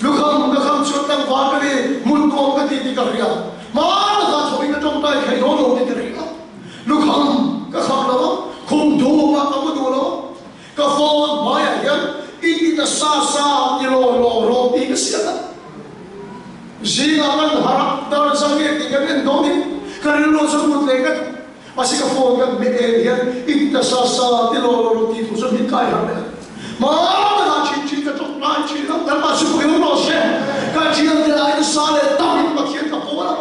Lukham ka kham chuan tlangval ka ni, mut nuam ka ti tih ka hria. Hma takah tho in ka tawngtai thei dawn lo tih ka hria. Lukham ka kham lo a, khum dum ah ka mu duh lo a, ka phone hmaiah hian i ti ta sa sa ti law law rawh tih ka siat a. Zingah kan harh a, dar zang nge tih kan en dawn in ka rilru chu mut leh ka duh. Mahse ka phone kan hmet en hian i ta sa sa ti law law rawh tih thu chu min kai harh leh a. Hma takah thin thin ka tawk lai thin a, kan mahse pawhin awm rawh se. Ka thian te lai nasa leh tam in Pathian ka pawl a.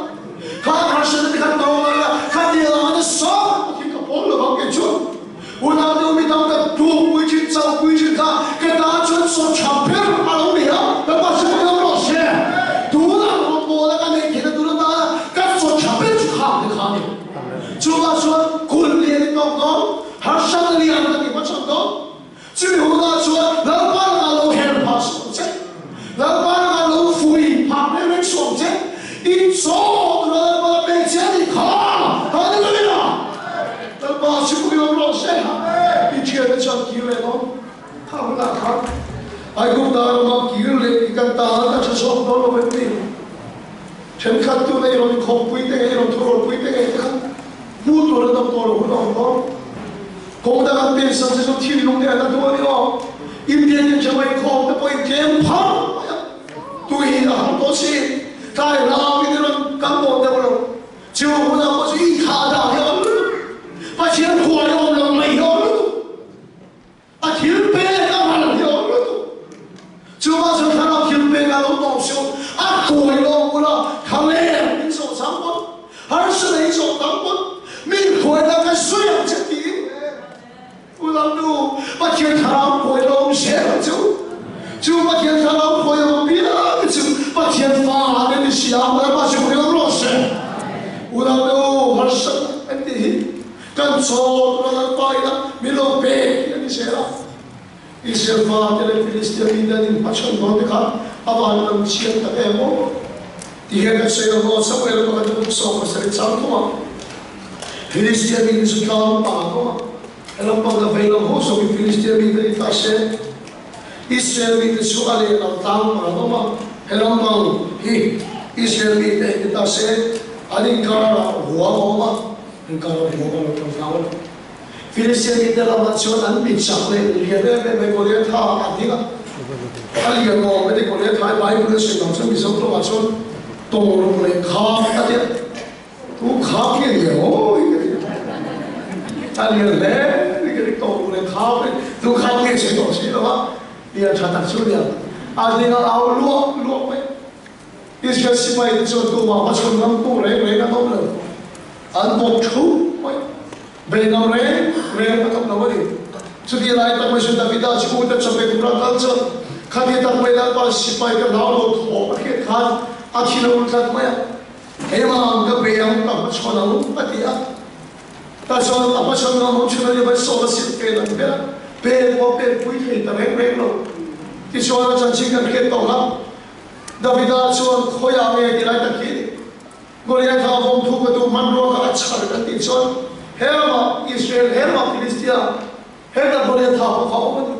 Kha harsatna te khan tawng lai la, kha tiang anga nasa Pathian ka pawl lo vang kei chuan. Unau deuh mi tam tak tlukpui thin, chauhpui thin kha ka tan chuan saw tha ber a lo ni a, ka pa chu ka rawh se. Tunah rawngbawlna ka neih theihna tur atana ka saw tha ber chu khang te kha a ni. Chuvang chuan kul lian i tawk dawn, harsatna lian ka ti hmachhawn dawn. Chumi hunah chuan Lalpa lakah lo her phah suh ang che, Lalpa lakah lo fui phah reng reng suh ang che, i chaw tura Lalpa la pek che a nih kha. Hallelujah! Lalpa chhipui awm rawh se. I thiante chuan kir leh dawn. Kha hunah khan Aigupta ramah kir leh. Tan a tha zawk dawn lo em ni? Thenkhat tuna i rawn inkhawmpui te nge i rawn thurawlpui te nge te kha hmuh tur an awm tawh lo hun a awm dawn. Kawng dang an pensan che chu thinlung te an la duh a ni aw. Indian in ṭhema inkhawm te pawhin tlem phar mai a, tui a har tawh si. Tlai hlauin i rawn kal tawh deuh lo. Chu hunah pawh chu i thah dah hi a awm lutuk. Pathian khuai a awm lo mai hi a awm lutuk. A thil pek a hman hi a awm lutuk. Chuvang chuan thlarau thil pek a lo tawp suh. A kawi lawm bula thlaleng in zawh chang pawn, harsa nei zawh tam pawn, mi khuai la ka sawi ang che tiin U Lalnu, Pathian thlarau khuai lawm zel ang chu. Chu Pathian thlarau khuai awm piang chu Pathian fa an ni si a, Lalpa chu khuai awm rawh se. U Lalnu, harsa an tih hi Kan chaw tura Lalpa ina min lo pek hi a ni zel a. Israel fate leh Filistia mite an inhmachhawn dawn te kha a van lam chiang tak em aw? Ti hian kan sawi ang aw, Samuel pakhat a buk 17 chang thum a, Filistia mite chu tlang pa an awm a, helam pang ka vei lam ho zawkin Filistia mite ni ta se, Israel mite chu a lehlam tlang pa an awm a, helam pang hi Israel mite ni ta se, an inkarah ruang a awm a. An kal a hmuh a lo tang hlau a ni. Filistia mite lamah chuan an mi chak leh lian em em mai Goliatha a ding a. A lian awm a ni Goliatha hi Bible a sawi dang chuan Mizo tawngah chuan tawruk leh kham a tia. Tu kham hi a lian awi ka ti. A lian hle ni ka ti tawruk leh kham hi tu kham nge sawi tawh si lo a. Lian tha tak chu a lian. A ding a au luah luah mai. Israel sipaite chuan tumah hmachhawn ngam pawh reng reng an awm lo. An bawk thu mai. Bei ngam reng reng an awm lo a ni. Chuti lai tak mai chu Davida chu ute chawhmeh tura kal chuan khati tak mai Lalpa sipai ka hlau lo thawm a hriat khan a thi lo tlat mai a. Keimah ang ka bei ang ka hmachhawn ang a ti a. Tah chuan a hmachhawn ngam ho thin a ni mai sawn a silh pen ang ber a, pen pawh a pen pui thei ta reng reng lo. Tichuan a chanchin kan hriat tawh kha. Davida chuan, Khawiah nge ti lai tak hi? Goliatha a vawm thu ka duh hmanrua kha a chhar kan tih chuan he ramah Israel, he ramah Filistia, heta Goliatha pawh kha a awm a ni.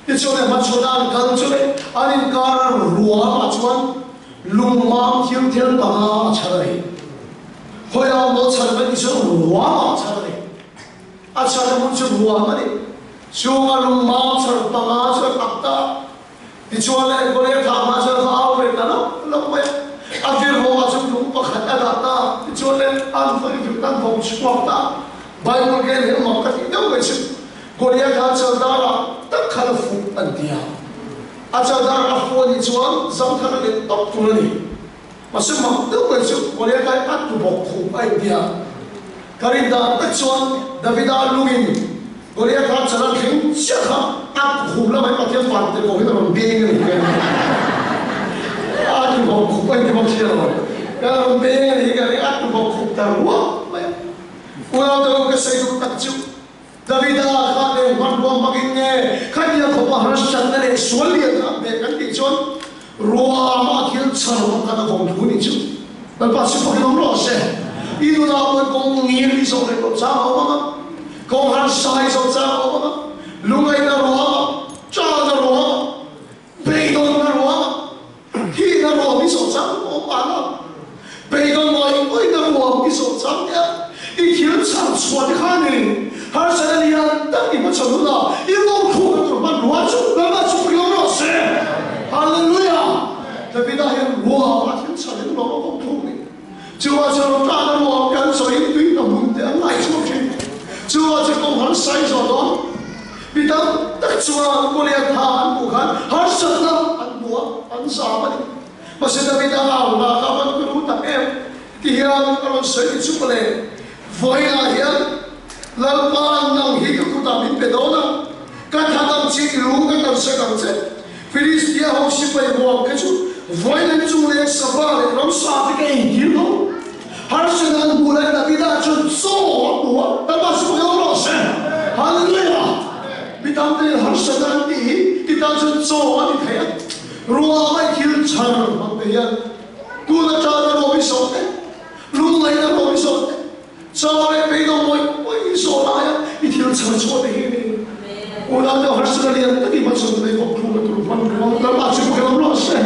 Tichuan he hmachhawn an kal chu leh an inkar ruamah chuan lungmam thil thel panga a chhar a ni. Khawiah maw chhar kan tih chuan ruamah a chhar a ni. A chhar hmun chu ruam a ni. Chunga lungmam chhar panga chu a tak ta a. Tichuan le, Goliatha hma chuan va au reng ta lawk lawk mai a. A virhawh ah chuan lung pakhat a dah ta. Tichuan le, an va i an vawm chhuak ta. Bible ken hi a mak ka tih deuh mai chu. Goliatha chaldar ah tak khan a fuh an ti a. A chaldar a fuh a nih chuan zangthar a let tawp tur a ni. Mahse mak deuh mai chu Goliatha hi a tu bawk khum a inti a. Ka rin dan tak chuan Davida lungin Goliatha chal a thleng chiah kha a khum lamah hi Pathian van te pawh hian a rawn beng a ni hian a tu bawk khup a inti bawk si lo. A rawn beng a ni hi ka ring a tu bawk khup ta ruak mai a. Unau te ho ka sawi duh tak chu Davida kha leh hmanrua hmangin nge khatiang khawpa harsatna leh sual lian kha a hmeh kan tih chuan Ruama thil chhar vang khan a vawm thu nih chu Lalpa chu fakin awm rawh se. I nunah pawhin kawng ngir i zawh reng loh chang a awm ang a, kawng harsa i zawh chang a awm ang a, lungaihna ruama, ṭahna ruama, beidawnna ruama, thihna ruam i zawh chang a awm mahna, beidawn ngawih ngawihna ruam i zawh chang nia i thil chhar chhuah te kha ni harsatna lian tak i hmachhawn hunah i vawm thukna tur hmanrua chu Lalpa chu fakin awm rawh se. Hallelujah! Davida hian ruam a thil chhar in ruam a vawm thuk ni. Chuvah chuan rawn tlana ruam kan sawiin tui hna hmun te an ngai chhuak thin. Chuvah chuan kawng harsai zawh dawn mi tam tak chuan Goliatha an hmuh khan harsatna an hmu a, an zam a ni. Mahse Davida au hna kha van ka lu tak em ti hian a rawn sawi ni chu mawle. Vawiinah hian Lalpa nang hi ka kutah min pe dawn a, ka that ang che, i lu ka kalsak ang che. Filistia ho sipai huam kha chu vawiin an chung leh sava leh ramsa te ka eitir dawn. Harsana an hmuh lai Davida chuan chaw a hmu a, Lalpa chu ka rawh se. Hallelujah! Mi tam te harsana an tih hi ti tan chuan chaw a ni thei a. Ruah mai thil chhar hmang te hian tun atana ruah i zawh te, lungngaihna ruah i zawh te, chaw leh beidawng mawih mawih i zawh laia i thil chhar chhuah te hi a ni. Unau deuh harsatna lian tak i hmachhawn thei bawk thu ka tur hman ruang Lalpa chu ka lo rawh se.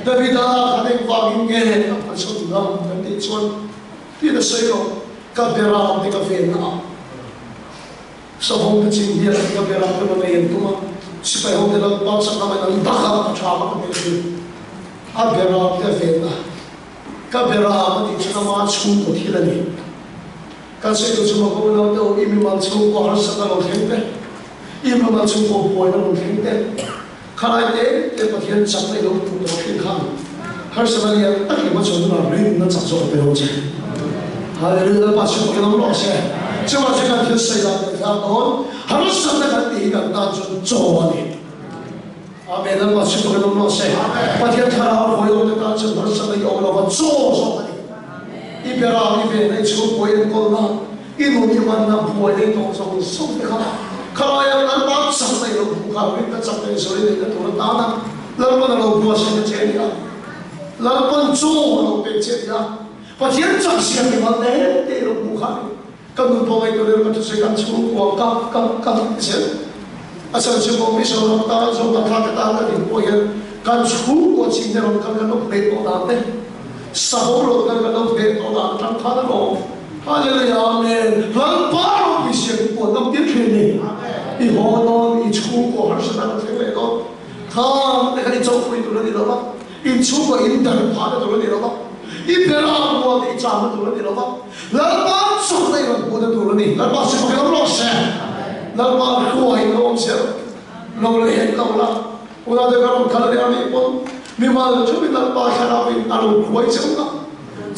Davida khan engvangin nge a hmachhawn ngam kan tih chuan tin a sawi lo, Ka beram te ka venna ah savawm te ching hian ka beram te rawn ei an tum a, sipai ho te Lalpa chak lama in an dak a, a tha a ka hmel thin. A beram te a venna, ka beram a tih chuan ama chhungkaw thil a ni. Kan sawi tur chu Mago lo deuh i mimal chhungkaw harsatna lo thleng te, i mimal chhungkaw buaina lo thleng te, khalai te te Pathian chakna i lo hmuh tawh thin khan harsatna lian tak i hmachhawn hunah rinna chak zawk a pe lo che. Hallelujah Lalpa chhungkaw hi lo rawh se. Chuvang chu kan thil sawi dan kan thlak dawn, harsatna kan tih hi kan tan chuan chaw a ni. Amen Lalpa chhungkaw hi lo rawh se. Pathian thlarau hawi lo te tan chuan harsatna i awm lova chaw zawk a ni. I berah i ven na, i chhungkaw i enkawlna, i nun i hmanna, buaina i tawng zawng zawng te kha khalaia Lalpa chakna i lo hmuh kha rinna chakna i zawih neihna tur atana Lalpan a lo buatsaihna che a ni a, Lalpan chaw a lo pek che a ni a, Pathian chak siam i mal te te i lo hmuh kha a ni. Ka nun pawh ngaihtuah leh ka thusawi kan chhungkua ka ka ka zel a chhan chu maw Mizoram tan zawng ka thla ka tan ka din pawh hian kan chhungkua chin te rawn kal kan lo hmeh tawh dan te savawm rawn kal kan lo hmeh tawh dan atang khan a lawm Hallelujah Amen Lalpa ropui siam i puan ngam tir thin ni i haw dawn i chhungkua harsat a rawn thleng leh dawn khang te khan i chauhpui tur a ni lo va in chhungkua in dar phah na tur a ni lo va i bera rual te i cham na tur a ni lo va Lalpa chawlh ei rawn hmuhna tur a ni. Lalpa chu fak lam rawh se. Lalpa hruaiin lo awm zel lo leh lo la. Unau te ka rawn kal leh a nih pawn mimal theuhin Lalpa thlarauin a lo hruai cheu a.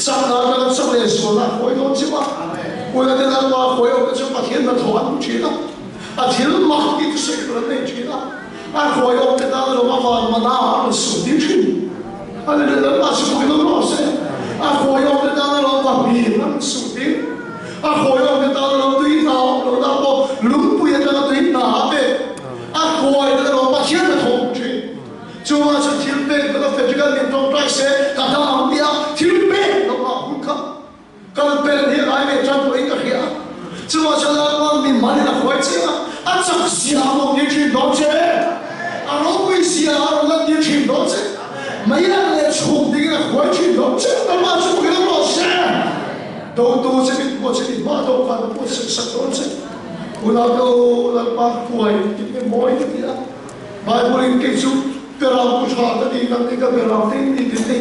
Chakna atanga chak leh zualna a hruai dawn cheu a. Unau te Lalpa hruai awm te chu Pathian hnathawh an hmu thin a. A thil mak tih chu sawi tur an nei thin a. A hruai awm te tan alawm a van mana a rawn suh tir thin. Hallelujah Lalpa chu fak lam rawh se. A hruai awm te tan alawm va hming a rawn suh tir. A hruai awm te tan alawm tui hna awm lo na pawh lungpui atanga tui hna a pek. A hruai te alawm Pathian a thawk thin. Chuvang chuan thil pek dawna Frederick-a min tawngtai se ka dam ang tia thil pek lo ah hun kha Kal pel hi ai leh tan pawhin ka hria a, chuvah chuan Lalpa'n min man in a hruai chiang a, a chak zia a rawn tir thin dawn che, a ropui zia a rawn lan tir thin dawn che, meian leh chhum dingin a hruai thin dawn che, Lalpa chu ka lam rawh se, dotu che min pawh che min hma dawh khan pawh sak sak dawn che, unau Lalpa hruai tih hi mawi ka ti a, Bible in kei chu Beram pu tha ka ti, nang ni ka beram te in ti ti te.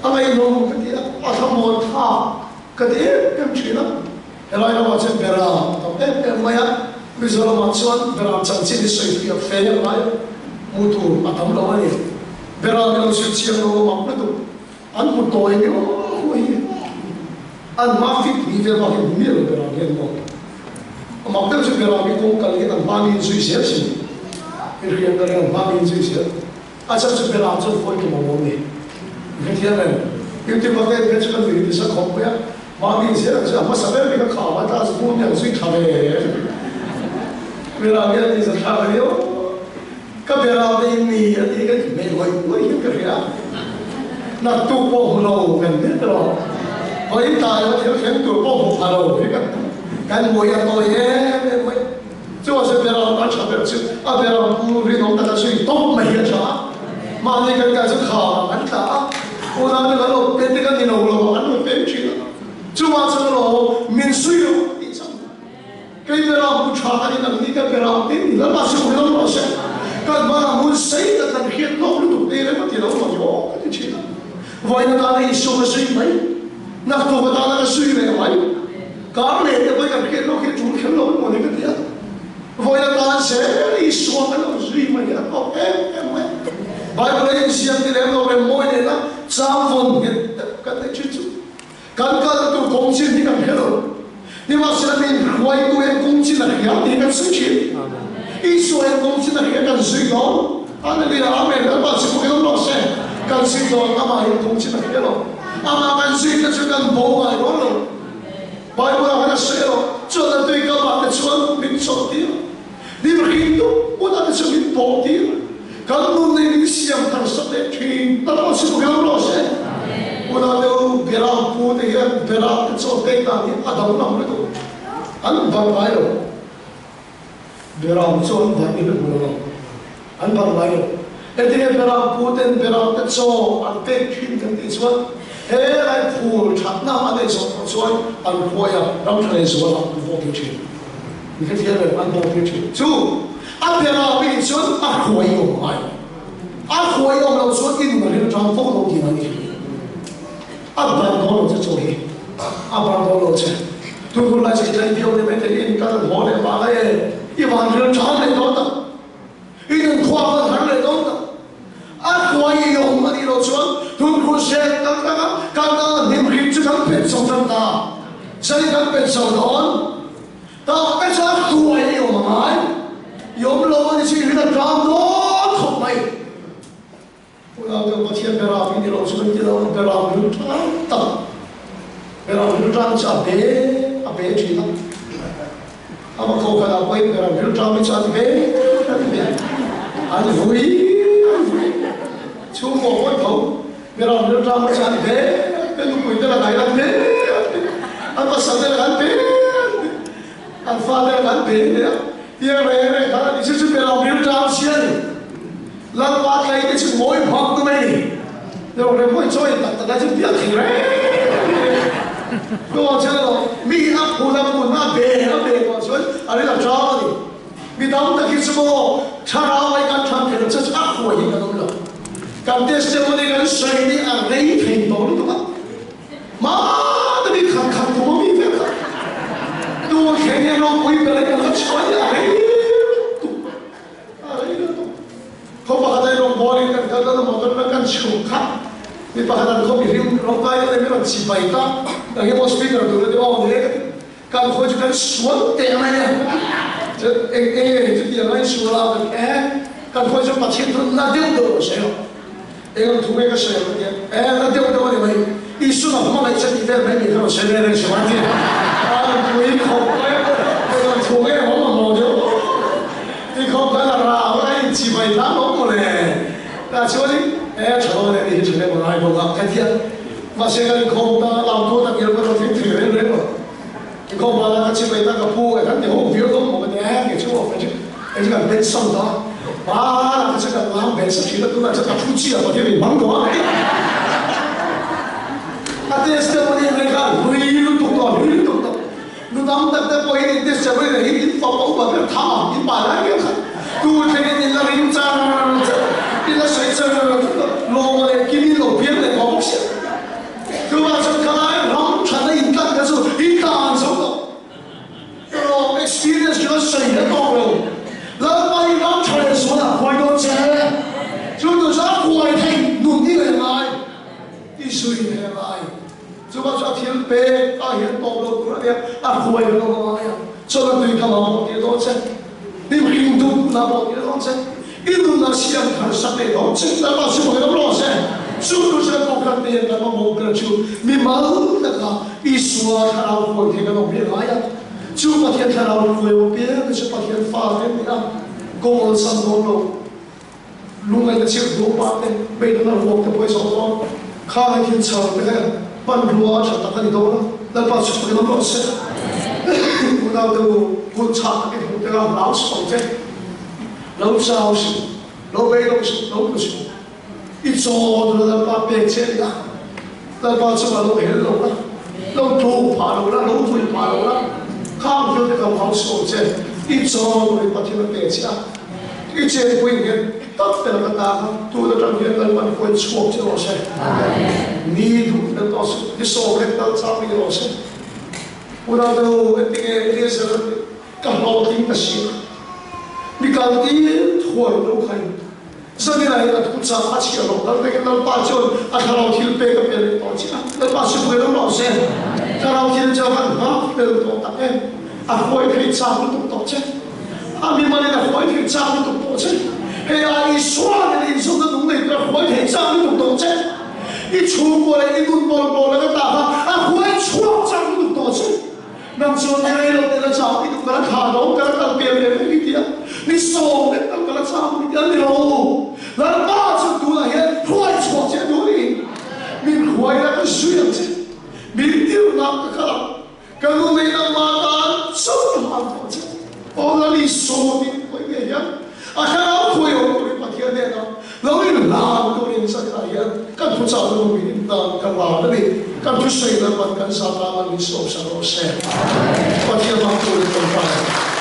A ngaihnawm ka ti a, a thlamuan thlak ka ti em em thin a. Helai ramah chuan Beram a tam em em mai a, Mizoramah chuan Beram chanchin hi sawi fiah fe a ngai a, hmuh tur a tam lo a ni. Beram hi lo chhui chiang lo a mak lutuk, an hmu tawi ni aw hi, an hma fit ni vel bak hi hmu miah lo Beram hian maw. A mak deuh chu Beram hi kawng kal hian an hma mi inzui zel thin, inhriat na ring an hma mi inzui zel. A chhan chu Bela chuan fawi tum a awm ni. Hetiang em? Beauty Bucket kha chu ka nui nasa khawp mai a, mahni zel ang chu a hmasa ber bik a kham a, class bum hi an zui tha ve em? Bela hian ni za thlak a nia aw, ka Bela te in ni a tih ka inhmeh ngawih ngawih hian ka hria a, naktuk pawh hmu lo kan ni ta lo, vawiin tlai a thil thleng tur pawh hmu pha lo hi kan hmuh hi a tawi em em mai. Chu a se beram a tha ber chu a beram pu rinawm taka zui tawp mai hi a tha a, mahni kan kal chu kham an tla a, unau te kan lo pen te kan ni lo lo an lo pen thin a, chuvang chuan alawm min zui lo a tih chang kei beram pu tha kan inang ni ka beram te ni lalpa chu rinawm rawh se kan hmanah hmun sei tak kan hriat lawk lutuk te rem a ti lo maw aw ka ti thin a, vawiin atana Isua ka zui mai naktuk atana ka zui leh mai. Kar leh te pawhin kan hriat lawk hi a tul kher lo emaw ni ka ti a, vawiin atan zel Isua kan lo zui mai hi a tawp em em mai. Bible a inziak ti lem lo rem mawi nena chang vawn nghet deuh kan neih thin chu kan kalna tur kawng chin hi kan hre lo. Nimahsela min hruaitu hian kawng chin a hria tih hi kan sawi thin. Isua hian kawng chin a hria kan zui dawn. Hallelujah Amen Lalpa chu fak ilo rawh se. Kan zui dawn amah hian kawng chin a hria lo. Amah kan zui te chu kan bo ngai dawn lo. Bible ah khan a sawi erawh chuan a tui kam ah te chuan min chawlh tir a, nim hring dup hmun ah te chuan min pawh tir a, kan nun nei min siam thar sak leh thin ta pawh chu heu rawh se. Unau te u, Beram pu te hian Beram te chaw pek dan hi a danglam lutuk, an bar ngai lo. Beram chu an bar ni hmel hmu lo ang, an bar ngai lo. Engtinge Beram puten Beramte chaw an pek thin kan tih chuan he lai phul thatna an ei zawh tawh chuan an khuai a, ram tha leh zualah an vawk tir thin. Mi hrethiam em? An vawk tir thin. Chu a Beram i nih chuan a khuai i awm ngai lo. A khuai i awm loh chuan i nun a rilṭam fo lo tih a ni. A ban dawn lo che chaw hi. A ban dawn lo che. Tun hun lai chu i tlai viau ni mai thei in kal haw leh vang a e. I van rilṭam leh dawn tak. I nunkhua a van har leh dawn tak. A khuai i awm a nih loh chuan tunkhur sek tak tak a kan a hnim hrim chu kan pet chho tan ta. Chani kan pet chho dawn tak te chuan a khuai i awm a ngai. I awm lo a ni chu i rin a tlam dawn khawp mai. Unau deuh Pathian beram i ni lo chu kan ti lo, beram rilṭam tak, beram rilṭam chu a be a be ṭhin a, ama kokhan ah pawhin beram rilṭam hi chu an be an be an vui an vui chhungkaw pawh tho beram rilṭam hi chu an be an be nupui te lakah hian an be an be an pasal te lakah an be an be an fate lakah an be a tiang reng reng khan a ni chu chu beram rilṭam si a ni. Lalpa tlai te chu ngawi phak ta mai ni. Deuh reng pawh chawi tak tak a chu biak thei reng reng. Chuvang chuan erawh mi a phun a phun a be a be tawh chuan a rin a ṭang a ni. Mi tam tak hi chu maw thlarau ai kan ṭhan thei lo chu a khuai hi kan awm lo. Kan testimony kan sawi ni a rei thei tawh lutuk a. Hmana mi khat khat kum a mi vek a. Tun thleng hian ropui ber in kan la chhuah hi a rei lutuk. Khaw pakhat ah rawngbawl in kan kal dan a motor in kan chhuk kha mi pakhat an khaw mihring rawngkai deuh leh min rawn chibai ta nang hi maw speaker tur a ti aw ni e ka ti kan khaw chu kan sual teh mai a chuan eng eng nge chutiang a in sual a ka ti e kan khaw chu Pathian chu na deuh deuh a sawi lo eng ang thu nge ka sawi ang ka ti a e na deuh deuh a ni mai Isua hmangaih che tih vel mai ni kha rawn sawi ve reng si mai a pui khawp mai a eng ang thu nge awm ang maw deuh Ti khawp khan a rau a inchi mai ta lawm maw le. Tah chuanin e tha dawn e ni hi tha em a ngai bawk a ka ti a. Mahse kan inkhawm ta lam pawh tak ngial ka rawn thleng thei reng reng lo. Inkhawm bana ka chi mai ta ka pu e kan ti ho viau dawn maw ka ti e kei chu aw kei chu kei chu kan ben sam ta bana ka chu kan lam ben sa thin a tunah chuan ka thu chiah Pathian min hmang tawh a ka ti a. A testimony mai kha a hlui lutuk tawh a hlui lutuk tawh. Nu tam tak te pawhin in testimony nei hi in fapa upa ber tha a, in pa lai viau kha tu thlengin in la ring char char, in la sawi char char lawma leh kim in lo piang leh tawh bawk sia. Chuvang chuan khalai ram thatna in tlat kha chu in tan zo tawh. Erawh experience chu an sawi hle tawk lo. Lalpa hi ram tha leh zual ah khuai dawn che. Chu tur chu a khuai thei nun i leh ngai, i zui leh ngai. Chuvang chu a thil pek ah hian tawp lo tur a nia, a hruai lo a ngai a, chuan a tui kam ah pawh tir dawn che, hnim hring dup na pawh tir dawn che, i nun a siam thar sak leh dawn che, Lalpa chu hmangin awm rawh se. Chu tur chuan Kohhran te hian kan mamawh ber chu mimal taka Isua thlarau hruai thei kan awm hi a ngai a, chu Pathian thlarau hruai awm piang te chu Pathian fa te an ni a, goal sam dawn lo. Lungngaihna chirh duh pah te, beidawna ruak te pawh i zawh dawn. Khang i thil chhar te kha hmanrua a tha tak a ni dawn a, Lalpa chu fakin awm rawh se. Unau te u, kut chhah tak i hmuh te kha hlau suh ang che. Lo chau suh, lo beidawng suh, lo tlu suh. I chaw duna Lalpa pek che a ni a, Lalpa chungah lo hel lo la, lo tluk phah lo la, lo vui phah lo la, khang thil te kha hlau suh ang che. I chaw duna i Pathian a pe che a. I chenpui nghet tak tel ka tak a, tun atang hian Lalpan huai chhuak che rawh se. Ni duh fel tawh suh, ni sawm lek tal chang ni rawh se. Unau deuh entinge Eliezer a tih, ka hlawhtling ka si a, mi kal tir thuai lo kha in zanin ah hian a thu chah a chhiah loh dal vekin Lalpa chuan a thlarau thil pek a pe leh tawh chiah a, Lalpa si huai lo rawh se. Thlarau thil chu a van nghak fel tawh tak em, a huai thei chak lutuk tawh che. A mimalin a huai thei chak lutuk tawh che. Hei a Isua nen inzawmna nung nei tur a huai thei chak lutuk tawh che. I chhungkua leh i nun bawl bawl laka ta kha a huai chhuak chak lutuk tawh che. Nang chuan ni rei lo tela chau i duh ka la thlah lo, ka la kal pian ve vek i ti a, ni sawm lek tal ka la chau i ti a ni lo. Lalpa chuan tunah hian hruai chhuak che a duh a ni. Min hruai la ka zui ang che. Min tirhnak ka kal ang. Ka nu nei nangmah tan chauh ka hlan tawh che. Aw Lali sawm in pawi ngei hian a thlarau khuai awm turin Pathian hnenah. Lo inhlan turin zanah hian kan thuchah duh min intan ka hlan a ni. Kan thusawi lamah kan zatang a min sawmsak rawh se. Pathian hmang turin tawngtai.